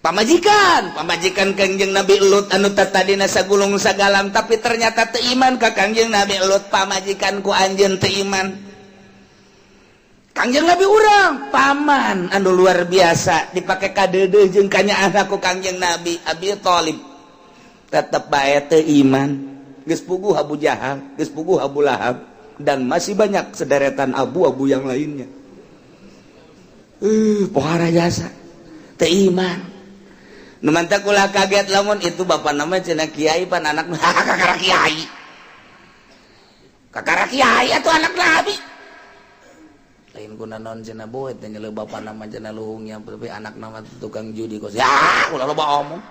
S3: Pamajikan, pamajikan Kangjeng Nabi Lut anu tadina sagulung sagalam, tapi ternyata teu iman ka Kangjeng Nabi Lut. Pamajikan ku anjeun teu iman. Kangjeng Nabi urang paman anu luar biasa dipakai kadeudeuh jeung kanyaah ku Kangjeng Nabi Abi Thalib, tetep bae teu iman. Geus puguh Abu Jahal, geus puguh Abu Lahab, dan masih banyak sederetan abu-abu yang lainnya. Pohara jasa teu iman. Nu mantak ulah kaget lamun itu bapak nama cenah kiai pan anak kakara kiai. Kakara kiai atuh anak nabi. Lain kuna non cenah boet teh nyeleu bapak nama cenah luhungnya, tapi anak nama tukang judi kos. Ya, ulah loba omong.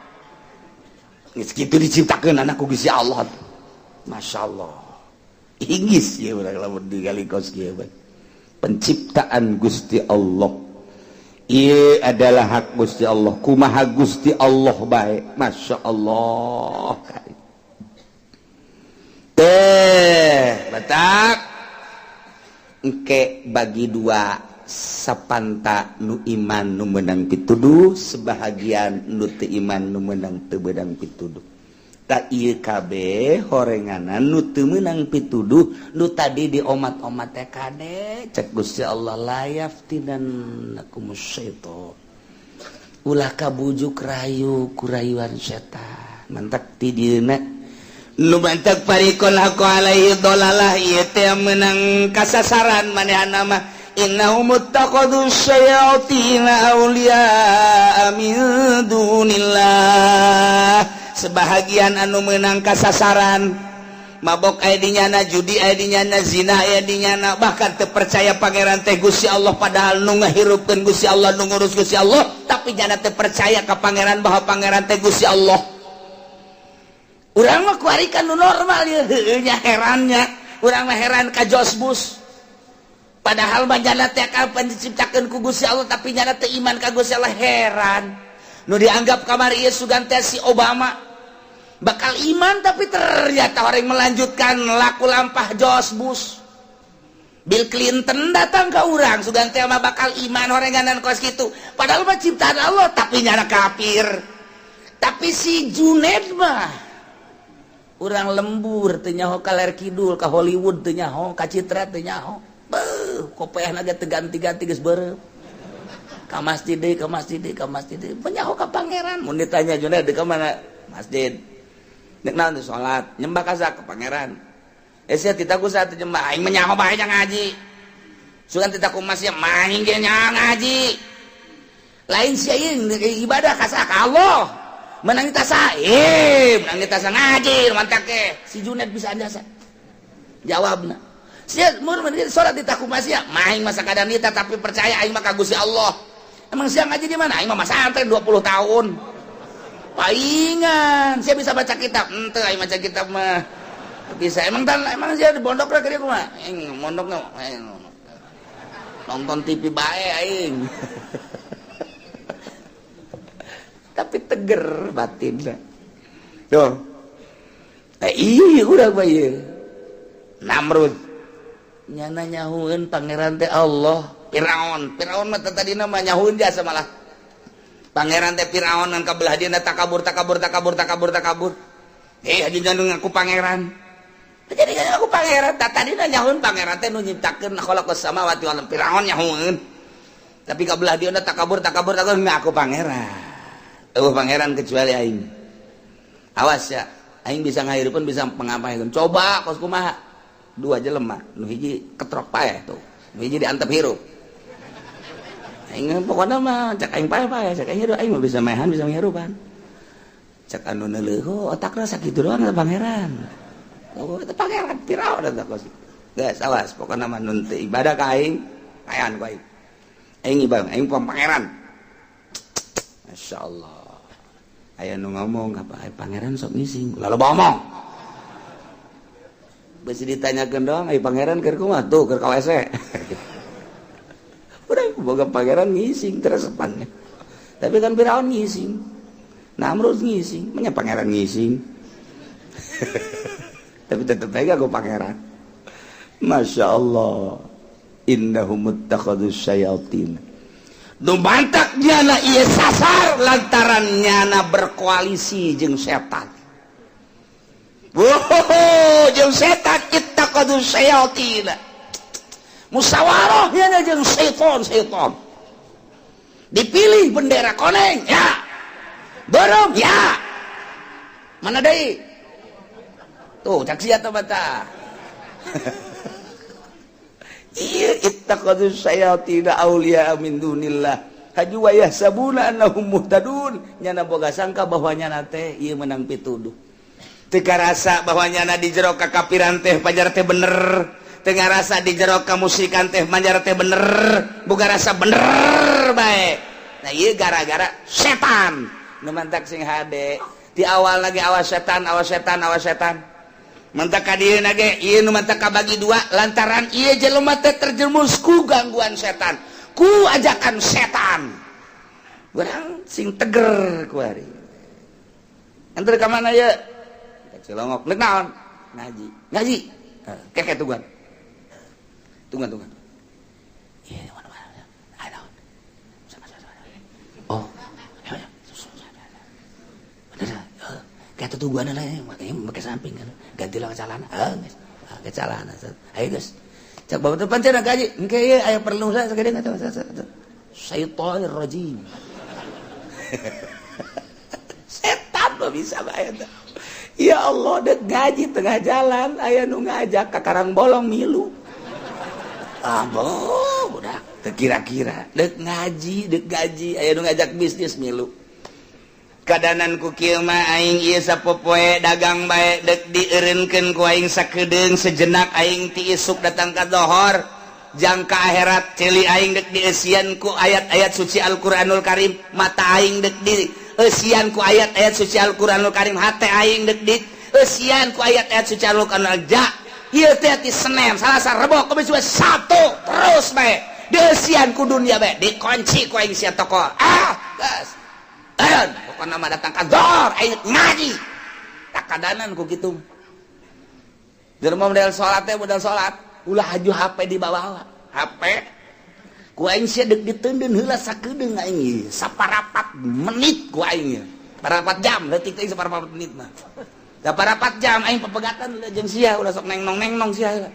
S3: Geus kitu diciptakeun anak ku Gusti Allah. Masya Allah. Inggis ya urang lamun digali kos kieu. Penciptaan Gusti Allah. Ieu adalah hak Gusti Allah. Kumaha Gusti Allah bae. Masya Allah. Teh, batak. Engke bagi dua sapanta, nu iman nu menang pituduh, sebahagian nu teu iman nu menang teu beunang pituduh. Tak ieu kabeh horenganan nu teu meunang pituduh, nu tadi di omat-omat teh, kade cek Gusti Allah, la yaftinannakum syaitan, ulah kabujuk rayu kurayuan setan. Mantak ti dieuna nu mantak fariqon haqqo alaihi dolalah, ieu teh menang kasasaran manehna mah. Innahum ittakhadhu syayatina awliya min dunillah. Sebahagian anu menang kasasaran, mabok aya di nyana, judi aya di nyana, zina aya di nyana, bahkan teu percaya Pangeran teh Gusti Allah, padahal nu ngahirupkeun Gusti Allah, nu ngurus Gusti Allah, tapi nyana teu percaya ka Pangeran bahwa Pangeran teh Gusti Allah. Urang mah kuari kan nu normal ya, heueuh nya, herannya urang mah heran ka George Bush. Padahal mah nyana teh kapan diciptakeun ku Gusti Allah, tapi nyana teu iman ka Gusti Allah, heran. Nu dianggap kamari ieu sugan teh si Obama bakal iman, tapi ternyata orang melanjutkan laku lampah George Bush. Bill Clinton datang ke urang, sugan teh mah bakal iman orenganan kos gitu, padahal mah ciptaan Allah, tapi nyana kafir. Tapi si Junet mah urang lembur teu nyaho ka ler kidul, ka Hollywood teu nyaho, ka Citra teu nyaho. Beuh, kopeahna ge teu ganti-ganti, geus beureum. Ka masjid deui, ka masjid deui, ka masjid deui, nyaho ka Pangeran. Mun ditanya, "Junet di ka mana?" "Masjid." "Nek naon?" "Salat." "Nyembah ka ka Pangeran?" "Eh, sia tita ku saat nyembah." "Aing mah nyaho bae ngaji." "Sugan tita ku masih main ge ngaji." "Lain sia ibadah ka ka Allah." "Menang tasa, eh, menang tasa ngaji mantak ke." Si Junet bisa anjasa jawabna. "Sia mun salat di taku masih main masa kadang nita, tapi percaya aing mah ka Gusti Allah." "Emang sia ngaji di mana?" "Aing mah masantren 20 tahun." "Paingan sia bisa baca kitab?" "Ente, aing baca kitab mah bisa." "Emang tan, emang sia di pondok lah kumaha?" "Aing mondok nonton TV bae aing." Tapi teger batin tuh. Eh, iya, udah bae Namrud nyana nyahueun Pangeran teh Allah. Firaun, Firaun mah tadi nama nyahueun jasa malah Pangeran teh Firaun, ngan kabelah dia takabur, takabur, takabur, takabur, takabur. Eh, haji jangan ngaku Pangeran, jadi kan aku Pangeran tak tadi nyahueun Pangeran teh nu nyiptakeun khalaqas samawati wal. Firaun nyahueun, tapi kabelah dia takabur, takabur, takabur, ngaku Pangeran. Eueuh Pangeran kecuali aing. Awas ya, aing bisa ngahirupkeun, bisa pengapaikeun. Coba kos kumaha? Dua jelema, nu hiji ketrok paeh tuh, nu hiji diantep hirup. Aing pokoknya mah cek aing paeh paeh, cek aing hirup, aing mah bisa maehan, bisa ngirupan. Cek anu neuleuh, otakna sakitu doang eta Pangeran. Oh, eta Pangeran Firaun eta kos. Geus, awas, pokoknya mah nun teu ibadah ka aing, paehan ku aing. Aing ibadah, aing Pangeran. Masya Allah. Aya nu ngomong apa, Pangeran sok ngising, lalu ngomong. Besi ditanyakan doang, ai Pangeran keur kumaha tuh, keur ka WC. Udah boga Pangeran ngising teresepannya. Tapi kan Firaun ngising. Namrud ngising, menya Pangeran ngising. Tapi tetep aja aku Pangeran. Masya Allah. Innahum ittakhadhu syayatin. Nu mantak nyana ieu sasar lantaran nyana berkoalisi jeung setan. Wow, jeung setan, ittakhadhu syayatin. Musyawarah nyana jeung setan setan. Dipilih bendera koneng ya. Dorong ya. Mana deui? Tuh, cak sia teh mata. Iya, ittakhadhu syayatin awliya min dunillah. Haju wa yahsabuna annahum muhtadun. Nyana boga sangka bahwa nyana teh ieu menang pituduh. Teu karasa bahwa nyana di jero kakafiran teh pajar teh bener. Teu ngarasa di jero kamusyrikan teh manjar teh bener. Boga rasa bener bae. Nah, ieu gara-gara setan. Nu mantak sing hade. Di awal lagi awas setan, awas setan, awas setan. Mantak ka dieu ge ieu nu mantak kabagi dua lantaran ieu jelema teh terjerumus ku gangguan setan, ku ajakan setan. Urang sing teger kuari. Enter ka mana ye? Cilongok. Nek naon? Ngaji. Ngaji. Keke tungguan. Tungguan, tungguan. Iya, mana mana. Ayo. Sama sama. Oh. Ayo, bener. Kayak tungguan lah, pakai samping kan. Gantilah ke celana. Ah, geus. Ke celana. Ayo geus. Cak bawa depan cenah gaji. Engke ieu aya perlu saya sakedeung atuh. Syaitonir rajim. Setan mah bisa bae eta. Ya Allah, dek ngaji tengah jalan aya nu ngajak ka Karang Bolong milu. Ah, boh, udah.
S4: Teu kira-kira dek ngaji, dek gaji, aya nu ngajak bisnis milu.
S3: Kadanan ku kieu mah aing ieu sapopoe dagang bae, dek dieureunkeun ku aing sakedeung sejenak. Aing ti isuk datang ka dohor jangka akhirat. Ceuli aing dek dieusian ku ayat-ayat suci Al-Qur'anul Karim, mata aing dek dieusian ku ayat-ayat suci Al-Qur'anul Karim, hate aing dek dieusian ku ayat-ayat suci Al-Qur'anul. Ja ieu teh ti Senin, Salasa, Rebo, Kamis, Sabtu terus bae dieusian ku dunia bae, dikunci ku aing sia toko. Ah, geus. Eureun pokona mah datang ka dohor aing ngaji. Tak kadanan ku kitu. Jelema model salat teh, model salat ulah haju HP dibawa. HP ku aing sia deuk diteundeun heula sakedeung aing saparapat menit ku aing, parapat jam leutik teh, saparapat menit mah. Da parapat jam aing pepegatan ulah jeung sia, ulah sok neng nong neng nong sia.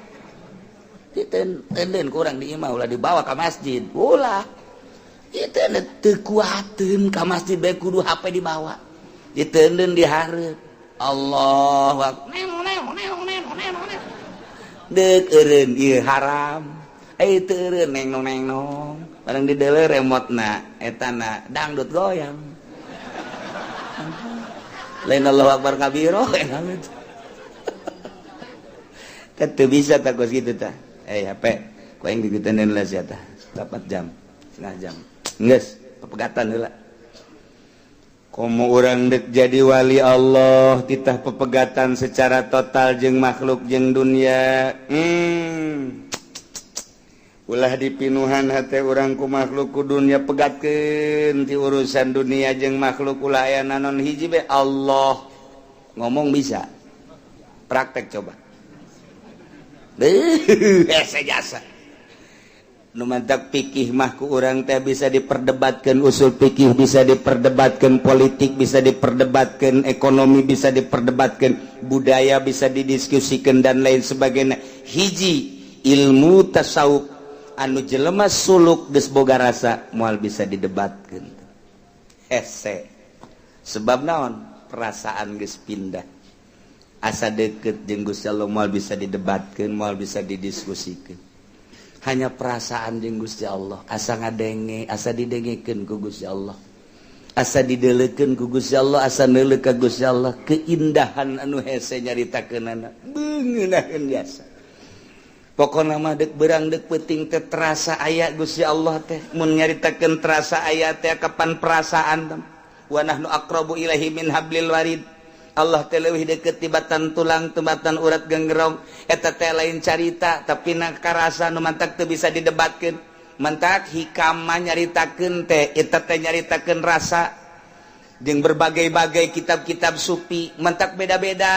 S3: Diteundeun ku urang di imah, ulah dibawa ka masjid, ulah. Diteundeun, teu kuateun ka masjid bae kudu HP dibawa. Diteundeun di hareup. Allahu akbar. Neng neng neng neng neng neng. Deuk eureun ieu haram. Eh, teu eureun, neng nong neng nong. Barang dideuleu remote-na etana dangdut goyang. Lain Allahu akbar kabiro. Kan teu bisa tak kos kitu tah. Eh, HP ku aing digeuteundeun lah sia tah. 4 jam, setengah jam. Geus, pepegatan heula. Komo urang dek jadi wali Allah titah pepegatan secara total jeung makhluk jeung dunia. Ulah dipinuhan hate urang ku makhluk, ku dunia. Pegatkeun ti urusan dunia jeung makhluk, ulah aya nanon, hiji be Allah. Ngomong bisa, praktek coba. Hese jasa. Nu mantak pikih mah ku urang teh bisa diperdebatkan, usul pikih bisa diperdebatkan, politik bisa diperdebatkan, ekonomi bisa diperdebatkan, budaya bisa didiskusikan, dan lain sebagainya. Hiji ilmu tasawuf anu jelema suluk geus boga rasa moal bisa didebatkan, hese. Sebab naon? Perasaan geus pindah, asa deket jeung Gusti Allah, moal bisa didebatkan, moal bisa didiskusikan. Hanya perasaan jeung Gusti Allah, asa ngadenge, asa didengekeun ku Gusti Allah, asa didelekeun ku Gusti Allah, asa neuleuh ka Gusti Allah, keindahan anu hese nyaritakeunana, beungeunahkeun jasa. Pokona mah dek berang dek peuting teh terasa aya Gusti Allah teh. Mun nyaritakeun terasa aya teh kapan perasaan teh? Wa nahnu aqrabu ilaihi min hablil warid. Allah teh leuwih deukeut tibatan tulang, tibatan urat genggerong. Eta teh lain carita, tapi na karasa. Nu mantak teu bisa didebatkeun. Mantak hikam mah nyaritakeun teh eta teh nyaritakeun rasa jeung berbagai-bagai kitab-kitab sufi. Mentak beda-beda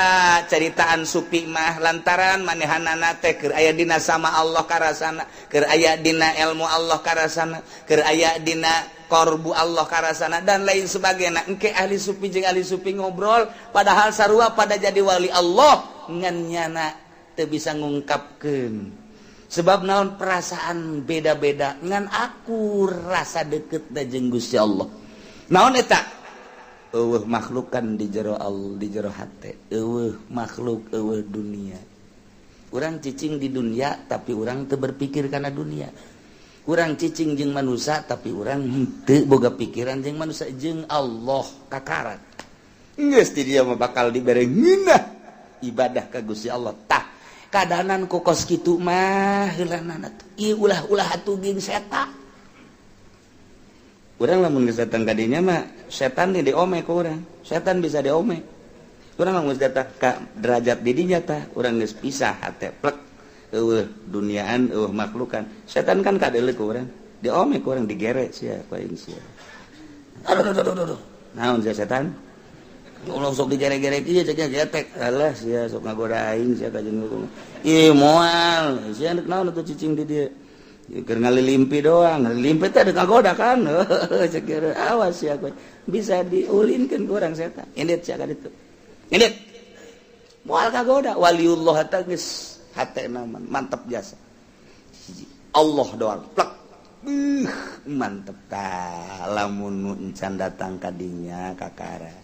S3: caritaan sufi mah lantaran manehanana teh keur aya dina sama Allah karasana, keur aya dina ilmu Allah karasana, keur aya dina korbu Allah karasana, dan lain sebagainya. Engke ahli sufi jeung ahli sufi ngobrol, padahal sarua pada jadi wali Allah, ngan nyana teu bisa ngungkapkeun. Sebab naon? Perasaan beda-beda, ngan aku rasa deket da jeung Gusti Allah. Naon eta? Eueuh makhlukan di jero Allah, di jero hate eueuh makhluk, eueuh dunia. Urang cicing di dunia, tapi urang teu berpikir kana dunia. Urang cicing jeung manusia, tapi urang henteu boga pikiran jeung manusia, jeung Allah kakarat. Geus di dia mah bakal dibere ngeunah ibadah ka Gusti Allah. Tah, kadanan ku kos kitu mah heulanana atuh. Ieu ulah-ulah atuh jeung setan. Urang lamun geus datang ka dinya mah setan di diome ku urang. Setan bisa diome. Urang lamun geus datang ka derajat di dinya tah, urang geus pisah hate plek. Eueuh duniaan, eueuh makhlukan. Setan kan kadeuleu ku urang. Diome ku urang, digere sia ku aing sia. Aduh, aduh, aduh, aduh. Naon sia setan? Allah sok digere-gere ieu cek getek. Alah, sia sok ngagoda aing sia ka jeung. Ih, moal. Sia rek naon atuh cicing di dieu? Keur ngalilimpi doang, ngalilimpi teh ada kagoda kan. Cek awas ya kowe. Bisa diulinkeun ku urang setan. Indit sia ka ditu. Indit. Moal kagoda waliullah teh geus hatena mantep jasa. Allah doang plek. Mantep tah lamun nu encan datang ka dinya kakara.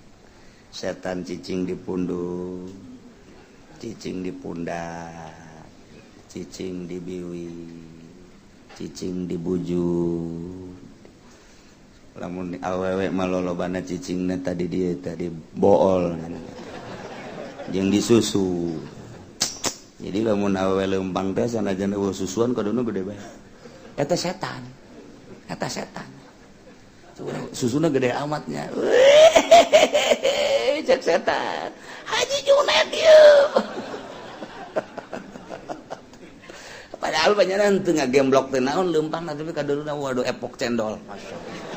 S3: Setan cicing di pundung, cicing di pundak, cicing di biwi. Cicing dibujuk. Lamun awewe mah lolobana cicingna tadi dia tadi bool jeung disusu. Jadi lamun awewe leumpang teh sanajan eueuh susuan kaduna gede bae. Eta setan. Eta setan. Susuna gede amatnya. Cek setan. Haji Junet ieu. Padahal banyaran teu ngagemblok teh naon leumpang tapi kaduna waduh epok cendol. Masyaallah.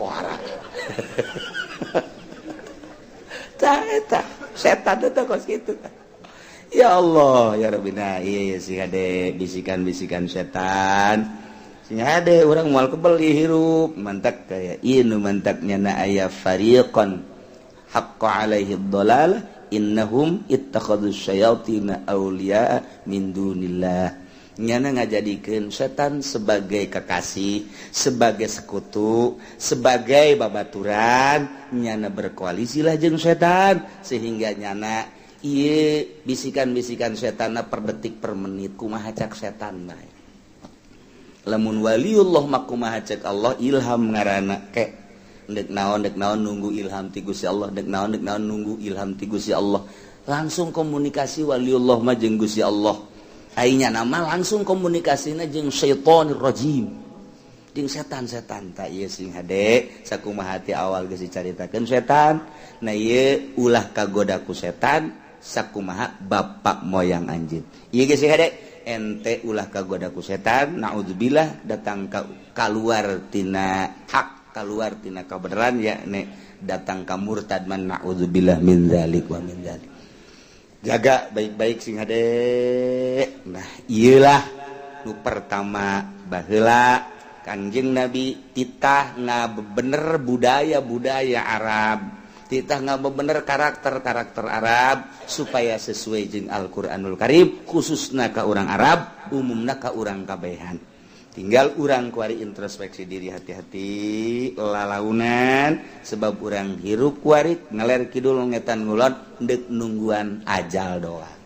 S3: Parah. Tah eta setan teh kos kitu. Ya Allah, ya Rabbi, nah iya sih hade bisikan-bisikan setan. Sing hade urang moal kebeli hirup, mantak kaya ieu nu mantak nyana aya fariqan haqqa alaihi dhalal innahum ittakhadhu syayatina awliya min dunillah. Nyana ngajadikeun setan sebagai kekasih, sebagai sekutu, sebagai babaturan, nyana berkoalisilah jeung setan sehingga nyana ieu bisikan-bisikan setanna per detik per menit kumaha cak setan bae. Lamun waliullah mah kumaha cek Allah ilham ngaranna ke dek naon nunggu ilham ti Gusti Allah, dek naon nunggu ilham ti Gusti Allah. Langsung komunikasi waliullah mah jeung Gusti Allah. Ainya nama langsung komunikasinya jeung syaitonir rajim. Jeung setan-setan tak ieu sing hade sakumaha ti awal geus dicaritakeun setan. Nah ieu ulah kagoda ku setan sakumaha bapak moyang anjeun. Ieu geus sing hade ente ulah kagoda ku setan, naudzubillah datang ka kaluar tina hak, kaluar tina kabeneran ya ne datang ka murtad man naudzubillah min zalik wa min zalik. Jaga baik-baik sing hade. Nah iyalah nu pertama baheula Kangjeng Nabi titah ngabener budaya-budaya Arab, titah ngabener karakter-karakter Arab supaya sesuai jeung Al-Qur'anul Karim, khususna ka urang Arab, umumna ka urang kabehan. Tinggal urang kuari introspeksi diri hati-hati lalaunan sebab urang hirup kuari ngaler kidul ngetan ngulon deuk nungguan ajal doang.